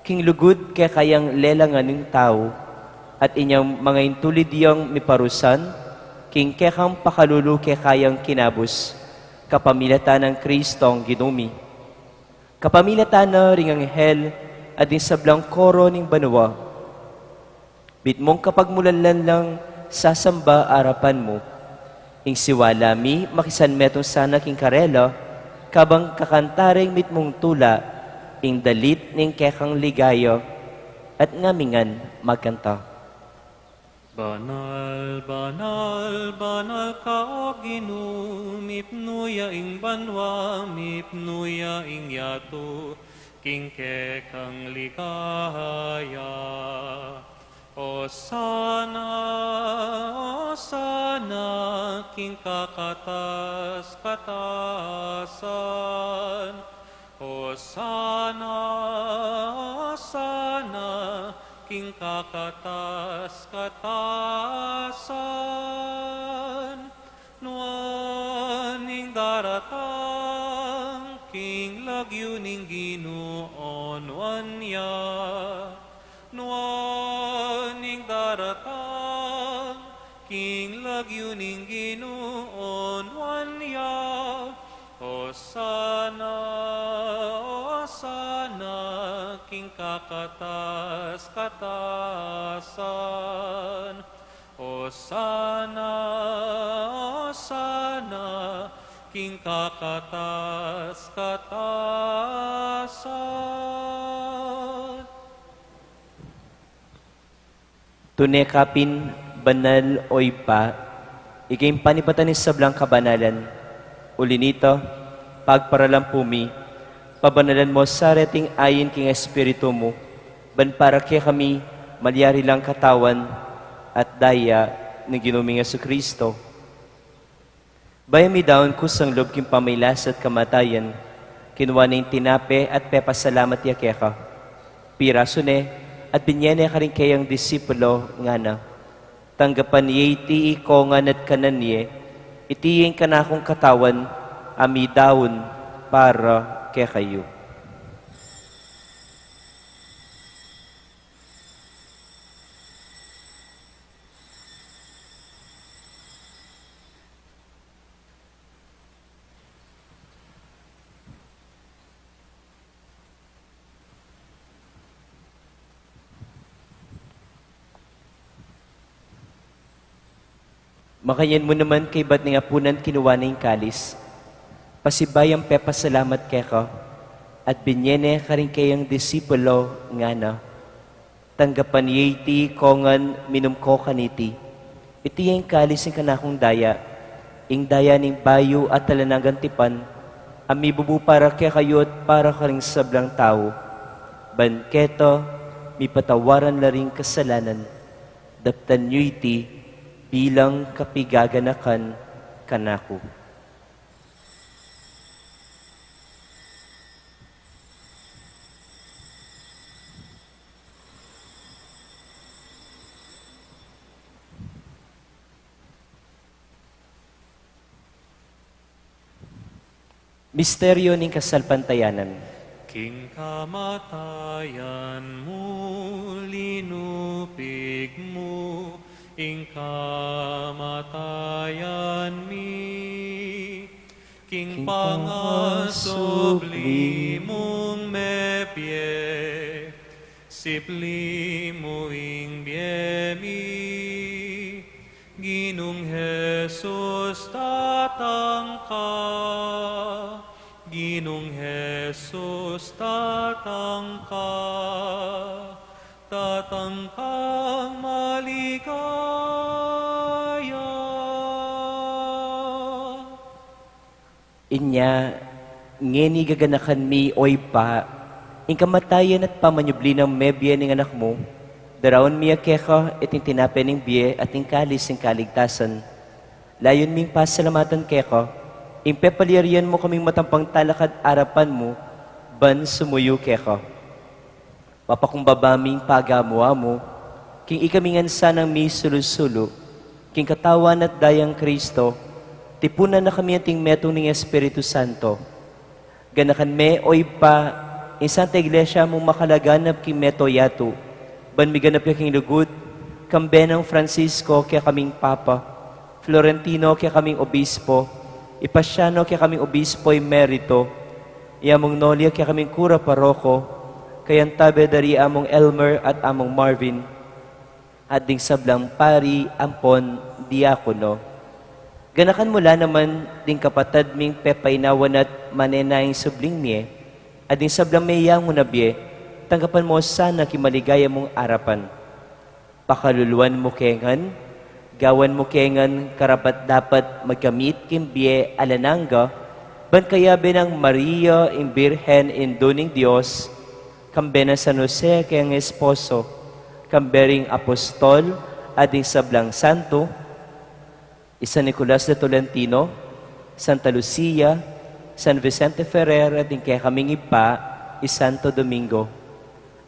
King lugud keka yang lelangan ing tau, at inyang manga intulid yang miparusan, king kekang pakalulu keka yang kinabus, kapamilatan nang Kristong Ginu mi. Kapamilatan na ring anghel, at ding sablang koro ning banua. Mitmung kapagmulan lang sasamba arapan mu. Ing siwala mi, makisan metung sana king karela, kabang kakanta ring mitmung tula, ing dalit ning kekang ligaya, at ngamingan magkanta. Banal, banal, banal ka, O Ginu, mipnu ya ing banua, mipnu ya ing yatu, king kekang ligaya. Osana, osana, king kakatas-katasan. Osana, osana, king kakatas-katasan. Nuan ing daratang king lagyu ning Ginu, o nuan ya. Nuan ing daratang king lagyu ning Ginu, o nuan ya. Osana, osana, king kakatas-katasan. Osana, osana, king kakatas-katasan. Tune ka pin banal, O Ibpa, ika ing panibatan ning sablang kabanalan. Uli nita, pagparalan pu mi, pabanalan mu sa reting ain king Espiritu mu, ban para kekami malyari lang katawan at daya ning Ginu ming Jesucristo. Bayu mi daun kusang lub king pamagkasakit at kamatayan, kinua ne ing tinape at pepasalamat ya keka. Pirasu ne at binye ne karing kayang disipulo, ngana: Tanggapan ye iti ikongan at kanan ye, iti ing kanakung katawan, a midaun para kekayu. Makanyan mu naman kaybat ning apunan, kinua ne ing kalis, pasibayu yang pepasalamat keka, at binye ne karing kayang disipulo, ngana: Tanggapan ye iti ikongan, minum ko kaniti. Iti ya ing kalis ning kanakung daya, ing daya ning bayu at alang anggang tipan, a mibubu para kekayu at para karing sablang tau. Ban keta mipatawaran la ring kasalanan. Daptan yu iti bilang kapigaganakan kanaku. Misteryo ning kasalpantayanan. King kamatayan mu, linupig mu ing kamatayan mi. King pangasubli mung mebie, sipli mu ing bie mi. Ginung Jesus, datang ka. Ginung Jesus, datang ka. Datang kang maligaya. Inya ngeni gaganakan mi, O Ibpa, ing kamatayan at pamanyubli nang mebie ning Anak mu, daraun mi ya keka iting tinape ning bie at ing kalis ning kaligtasan. Layun ming pasalamatan keka ing pepalyarian mu kaming matampang talakad arapan mu ban sumuyu keka. Papakumbaba ming pagamu-amu king ikami ngan sanang misulu-sulu king katawan at dayang Kristo, tipunan na kami anting metung ning Espiritu Santo. Ganakan me, O Ibpa, ing Santa Iglesia mung makalaganap king meto yatu, ban miganap ya king lugud, kambe nang Francisco kekaming Papa, Florentino kekaming Obispo, Ipasiano kekaming Obispo Emerito, i Among Nolia kekaming Kura Paroko, kayang tabe da ri Among Elmer at Among Marvin, at ding sablang pari ampon diakono. Ganakan mu la naman ding kapatad ming pepainawa na't manenayang subling mie, at ding sablang meyangu na bie, tanggapan mu sana king maligaya mung arapan. Pakaluluan mu ke ngan, gawan mu ke ngan karapat-dapat magkamit king bie alang angga, ban kayabe nang Maria ing Birhen, Indu ning Dios, kambe nang San Jose keng esposo, kambe ring apostol at ding sablang santo, i San Nicolas de Tolentino, Santa Lucia, San Vicente Ferrer, at ding kekaming Ibpa, i Santo Domingo.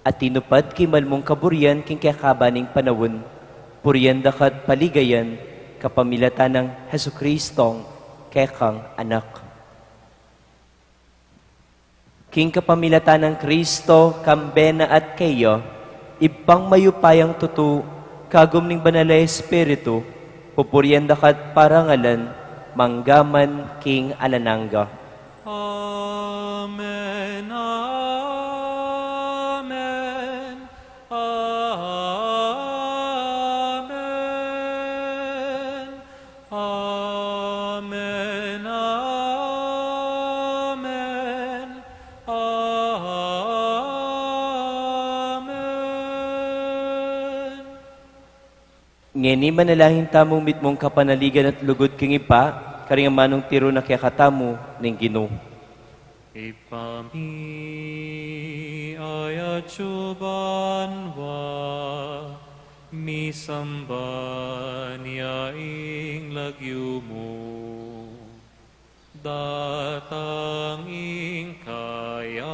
At tinupad king mal mung kaburian king kekaban ning panaun, purian da ka at paligayan, kapamilatan nang Jesucristong kekang Anak. King kapamilatan nang Kristo, kambe na at keya, Ibpang mayupayang tutu, kagum ning Banal a Espiritu, pupurian da ka at parangalan, mangga man king alang angga. Amen, amen. Amen. Amen, amen, amen. Ngeni manalangin tamung mitmung kapanaligan at lugud king Ibpa, karing amanung tiru na kekatamu ning Ginu. Ibpa mi, atsu ka banua, misamban ya ing lagyu mu, datang ing kayarian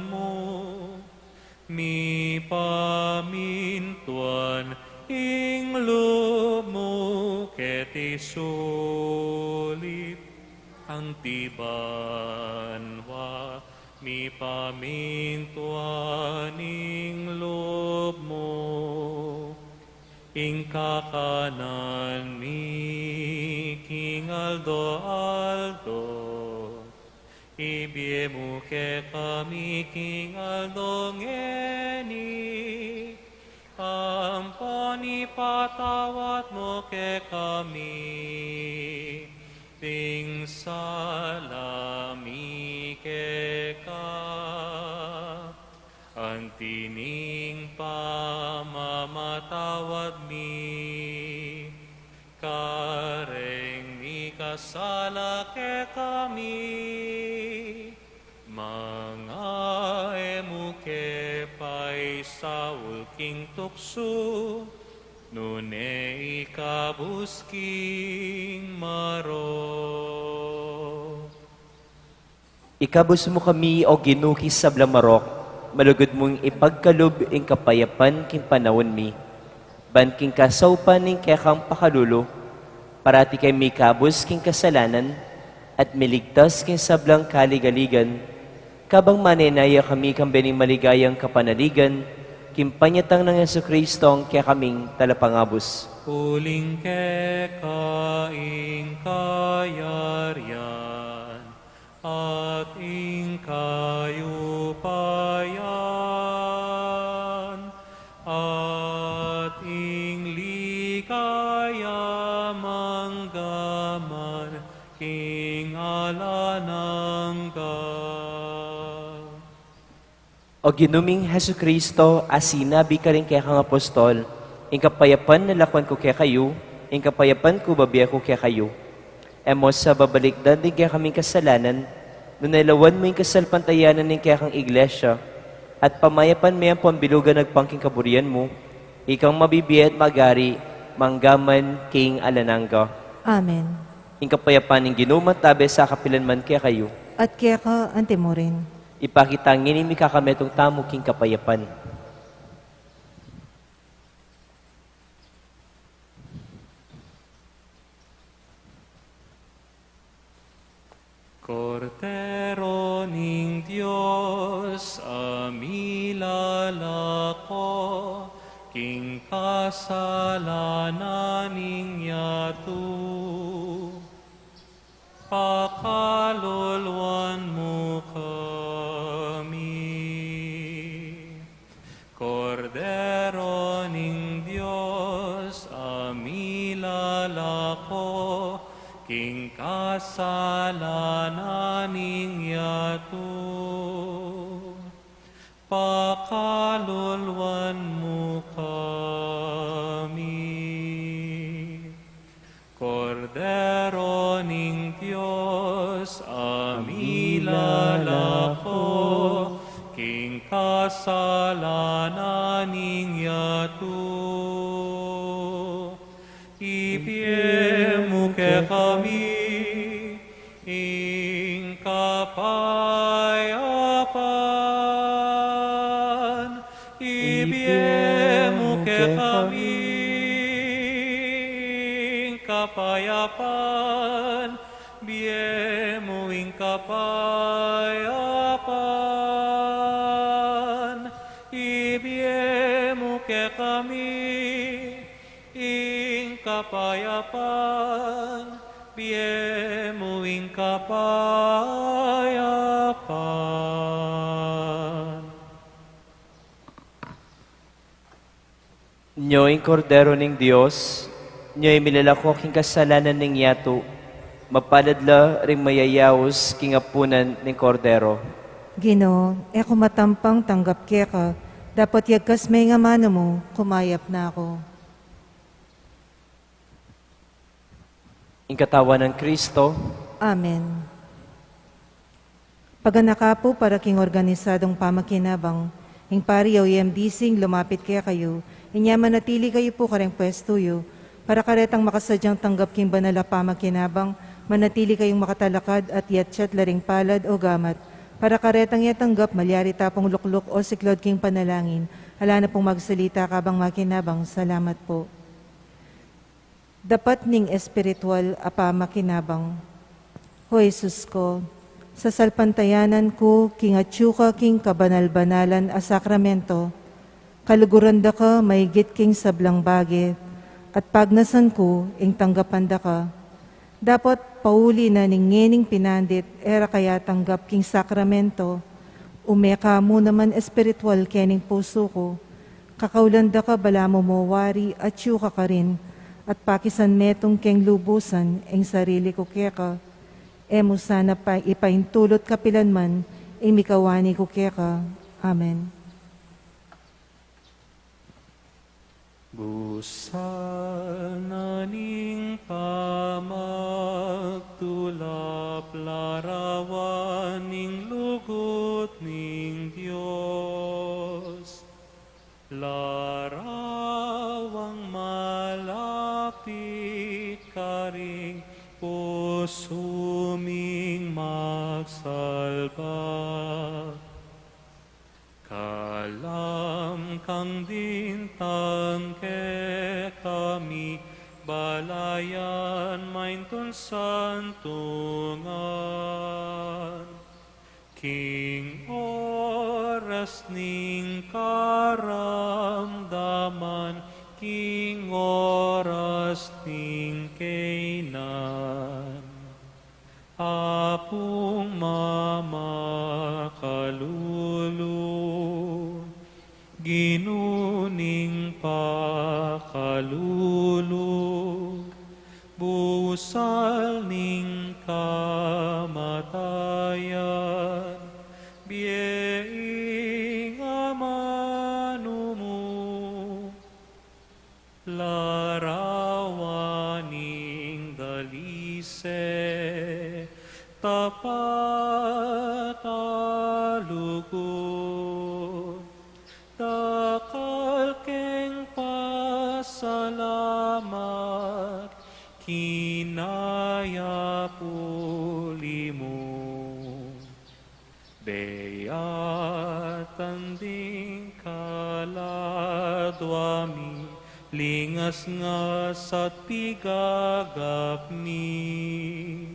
mu, mipamintuan ing lub mu keti sulip anti banua, mipamintuan ing lub mu. Ing kakanan mi king aldo-aldo, ibie mu kekami king aldo ngeni, ampon ipatawad mu kekami ding sala mi keka, anti ning pamamatawad mi kareng mikasala kekami, manga e mu ke paisaul king tuksu, nune ikabus king marok. Ikabus mu kami, O Ginu, king sablang marok, malugud mung ipagkalub ing kapayapan king panaun mi. Ban king kasaupan ning kekang pakalulu, parati keng mikabus king kasalanan, at miligtas king sablang kaligaligan, kabang manenaya kami kambe ning maligayang kapanaligan, king panyatang nang Jesucristong kekaming Talapangabus. Uling keka ing kayarian, at ing kayupayan, at ing ligaya mangga man king alang angga. O Ginu ming Jesucristo, a sinabi karing kekang apostol, "Ing kapayapan lalakwan ku kekayu, ing kapayapan ku bibie ku kekayu." E mu sa babalikdan ding kekaming kasalanan, nune lawan mu ing kasalpantayanan ning kekang Iglesia, at pamayapan me ampon bilugan agpang king kaburian mu, ikang mabibie at magari, mangga man king alang angga. Amen. Ing kapayapan ning Ginu mantabe sa kapilan man kekayu. At keka anti murin. Ipakit ta ngeni ing mikakametung tamu king kapayapan. Kordero ning Dios, a milalako king kasalanan ning yatu, pakaluluan mu kami. Kordero ning Dios, a milalako king kasalanan ning yatu, pakaluluan mu kami. ing kasalanan ning yatu. Ibie mu kekami ing kapayapan. Ibie mu kekami ing kapayapan. Bie mu ing kapayapan. Ibie mu kekami ing kapayapan. Bie mu ing kapayapan. Nyo ing Kordero ning Dios, nyo ing milalako king kasalanan ning yatu. Mapalad la ring mayayaus king apunan ning Kordero. Ginu, e ku matampang tanggap keka, dapot yagkas me ing amanu mu, kumayap na ku. Ing katawan nang Kristo. Amen. Paganaka pu para king organisadong pamakinabang, ing pari o M D C ing lumapit kekayu, inya manatili kayu pu kareng pwestu yu, para karetang makasadyang tanggap king banal a pamakinabang, manatili kayung makatalakad at yatyat la ring palad o gamat, para karetang yatanggap malyari ta pung lukluk o siklaud king panalangin, ala na pung magsalita kabang makinabang. Salamat pu. Dapat ning espiritual a pamakinabang. O Jesus ku, sasalpantayanan ku king atyu ka king kabanal-banalan a sakramento, kaluguran da ka maigit king sablang bage, at pagnasan ku ing tanggapan da ka. Dapot pauli na ning ngening pinandit e ra ka yatanggap king sakramento, ume ka mu naman espiritual kening pusu ku. Kakaulan da ka balamu mo wari atyu ka karin, at pakisan metung keng lubusan ing sarili ku keka. E mu sana pa ipaintulut kapilan man ing mikawani ku keka. Amen. Busal na ning pamagtulap, larawan ning lugud ning Dios. Larawang malapit karing pusu ming magsalba. Kalam kang dintang kekami, balayan maintun santungan. King oras ning karamdaman, king oras ning kaynan. Apung mamakalulu, Ginu ning pakalulu, busal ning kamatayan, bie ing amanu mu. Larawan ning dalise, tapat a lugud, dakal keng pasalamat, kinayap uli mu. Beyat ding kaladwa mi, lingasngas at pigagap mi,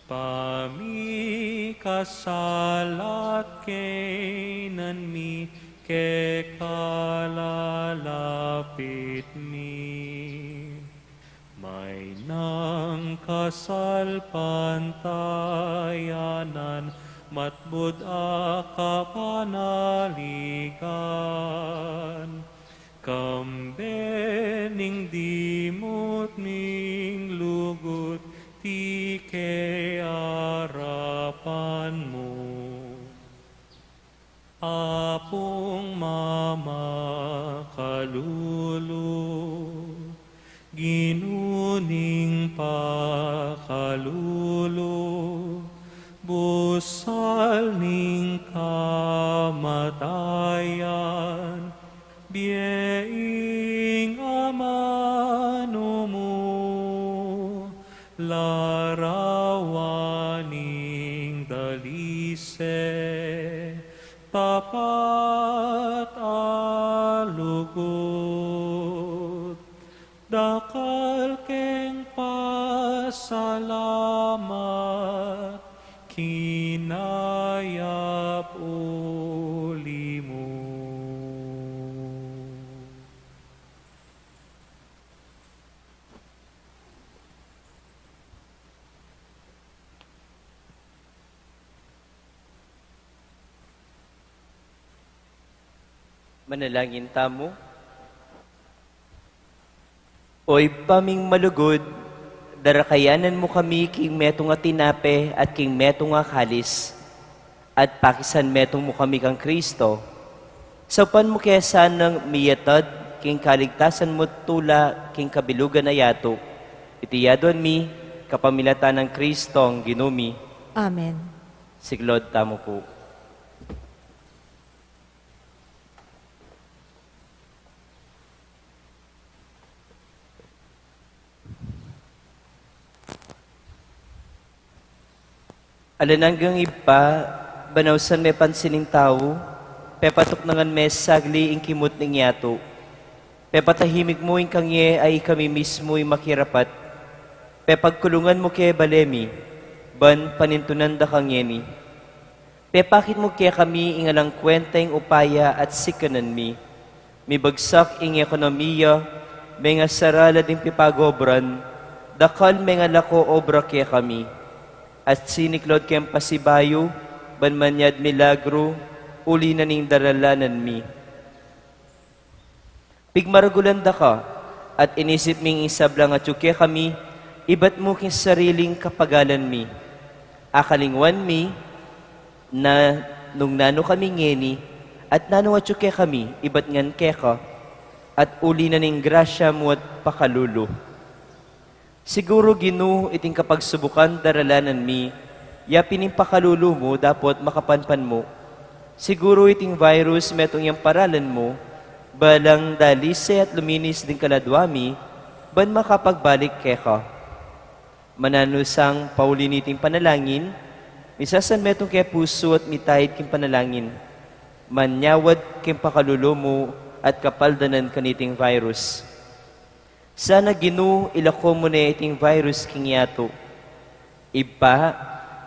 pamikasalat kaynan mi, keka lalapit mi. Maynang kasalpantayanan, matbud a kapanaligan, kambe ning dimut ming lugud, tike arapan mu. Apung mamakalulu, Ginu ning pakalulu, bu Sal ning kamatayan, bie ing amanu mu, larawan ning dalise, tapat a lugud. Dakal keng pasalamat, kinayap uli mu. Manalangin tamu. O Ibpa ming malugud, darakayanan mu kami king metung a tinape at king metung a kalis, at pakisanmetung mu kami kang Kristo. Saupan mu ke sanang miyatad king kaligtasan mu tula king kabilugan a yatu. Iti yaduan mi kapamilatan nang Kristong Ginu mi. Amen. Siklaud tamu pu. Alang anggang Ibpa, ban ausan me pansin ing tau, pepatuknangan me sagli ing kimut ning yatu. Pepatahimik mu ing kangye a ikami mismu ing makirapat. Pepagkulungan mu ke bale mi, ban panintunan da kang ngeni. Pepakit mu kekami ing alang kwenta ing upaya at sikanan mi. Mibagsak ing ekonomiya, mengasarala ding pipagobran, dakal mengalako obra kekami. At siniklaud keng pasibayu, ban manyad milagru, uli na ning daralanan mi. Pigmaragulan da ka, at inisip ming ing sablang atyu kekami, ibat mu king sariling kapagalan mi. Akalingwan mi, na nung nanu kami ngeni, at nanu atyu kekami, ibat ngan keka, at uli na ning grasya mu at pakalulu. Siguru, Ginu, iting kapagsubukan daralanan mi, ya pin ing pakalulu mu dapot makapanpan mu. Siguru, iting virus metung yang paralan mu, balang dalise at luminis ding kaladua mi, ban makapagbalik keka. Mananu sang pauli niting panalangin, misasanmetung ke pusu at mitaid king panalangin. Manyawad king pakalulu mu at kapaldanan kaniting virus. Sana, Ginu, ilako mu ne iting virus king yatu. Ibpa,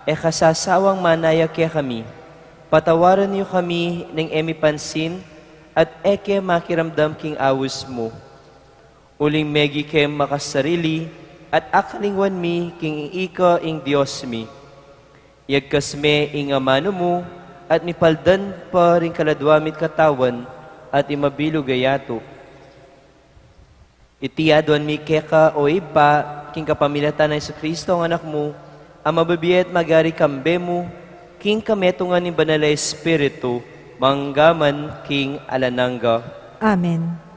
e ka sasawang manaya kekami. Patawaran yu kami ning e mi pansin at e ke makiramdam king aus mu. Uling megi ke makasarili at akalingwan mi king ika ing Dios mi. Yagkas me ing amanu mu at mipaldan pa ring kaladua mi't katawan at ing mabilug a yatu. Iti aduan mi keka, o Ibpa, king kapamilatan nang Jesucristo a Anak mu, a mabibie at magari kambe mu, king kametungan ning Banal a Espiritu, mangga man king alang angga. Amen.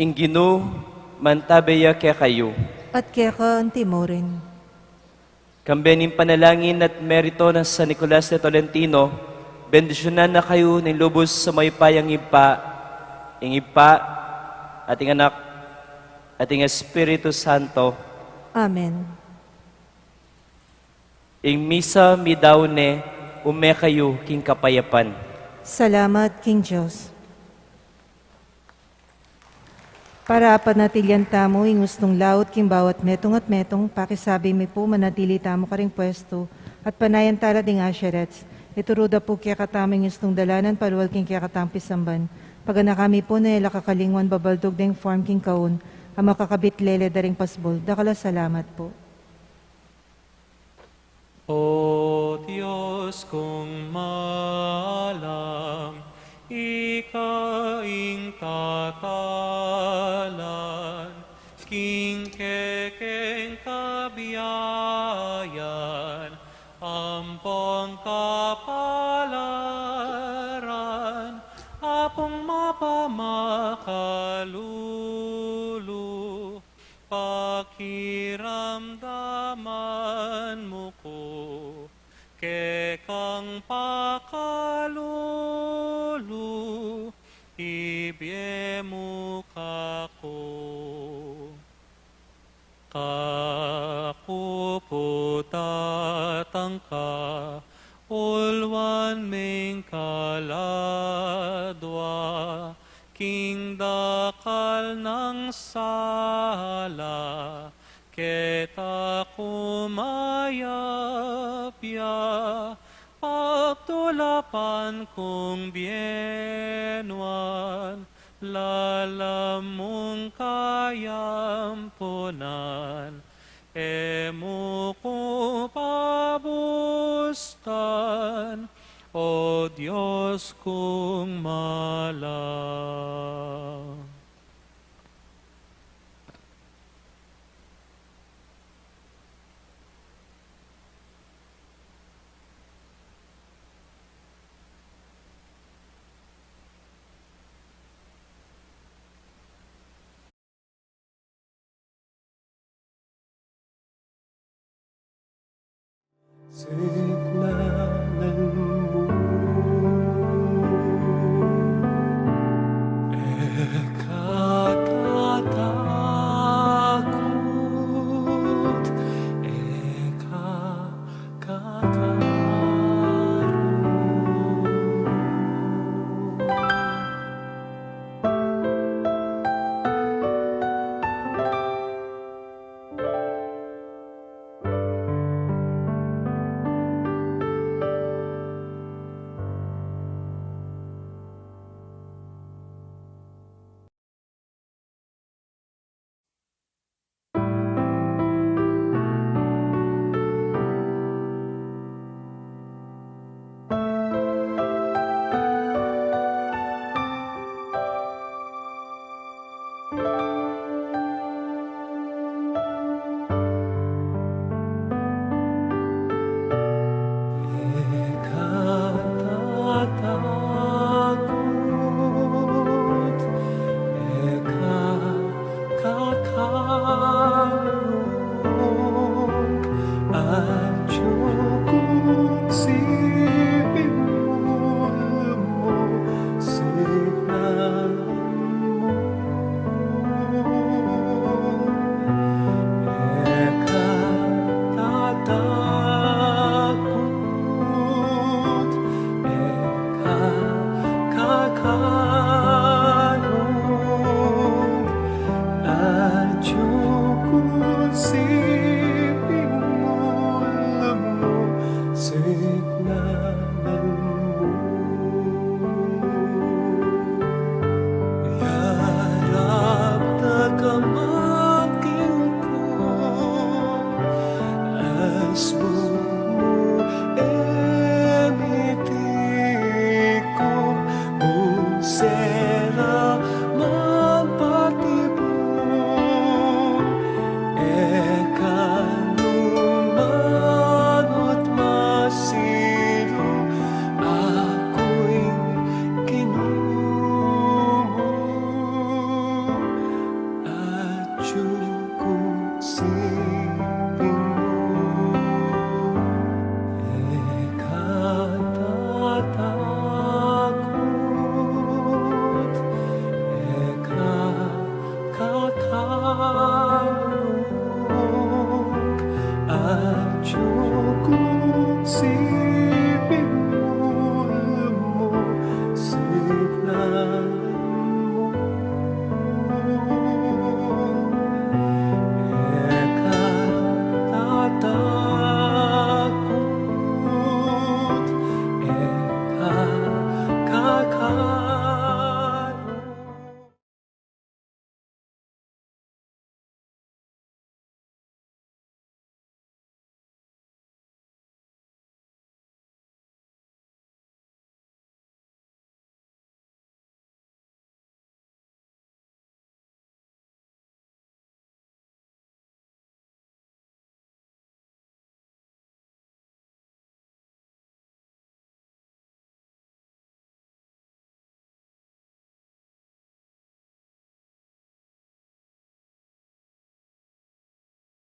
Ing Ginu mantabe ya kekayu. At keka anti mu rin. Kambe ning panalangin at merito nang San Nicolas de Tolentino, bendisyunan na kayu ning lubus a mayupayang Ibpa, ing Ibpa, at ing Anak, at ing Espiritu Santo. Amen. Ing misa midaun ne, ume kayu king kapayapan. Salamat king Dios. Para apanatilian tamu ing ustung laut king bawat metung at metung, pakisabi mi pu manatili tamu karing pwestu at panayan tala ding usherettes. Ituru da pu kekatamu ing ustung dalanan palual king kekatamung pisamban. Paganakan mi pu ne e la kakalingwan babaldug deng form king kaun a makakabit lele da ring pasbul. Dakal a salamat pu. O Dios kung maalam, ika ing takalan, Yayan ampong kapalaran, Apung mapamakalulu, pakiramdaman mu ku, kekang pakalulu, ibie mu kaku. Kaku pu tatangka, ulwan ming kaladwa, king dakal nang sala, keta ku mayap ya, pagtulapan kung bienuan, lalam mung kayampunan, e mu ku pabustan, O Dios kung malang. Siknanan mu. E ka tatakut, e ka kakarung. E ka tatakut, e ka kakarung, atiu kung siping mu, lumusiknan mu. E ka tatakut, e ka kakarung, atiu kung siping mu, lumusiknan mu. Yarap da ka man king pung asbung mu, e miti ku, nung sera man patibung, e ka nu manut masilu, aku ing Ginu mu, atiu kung siping mu. E ka tatakut, e ka kakarung, atiu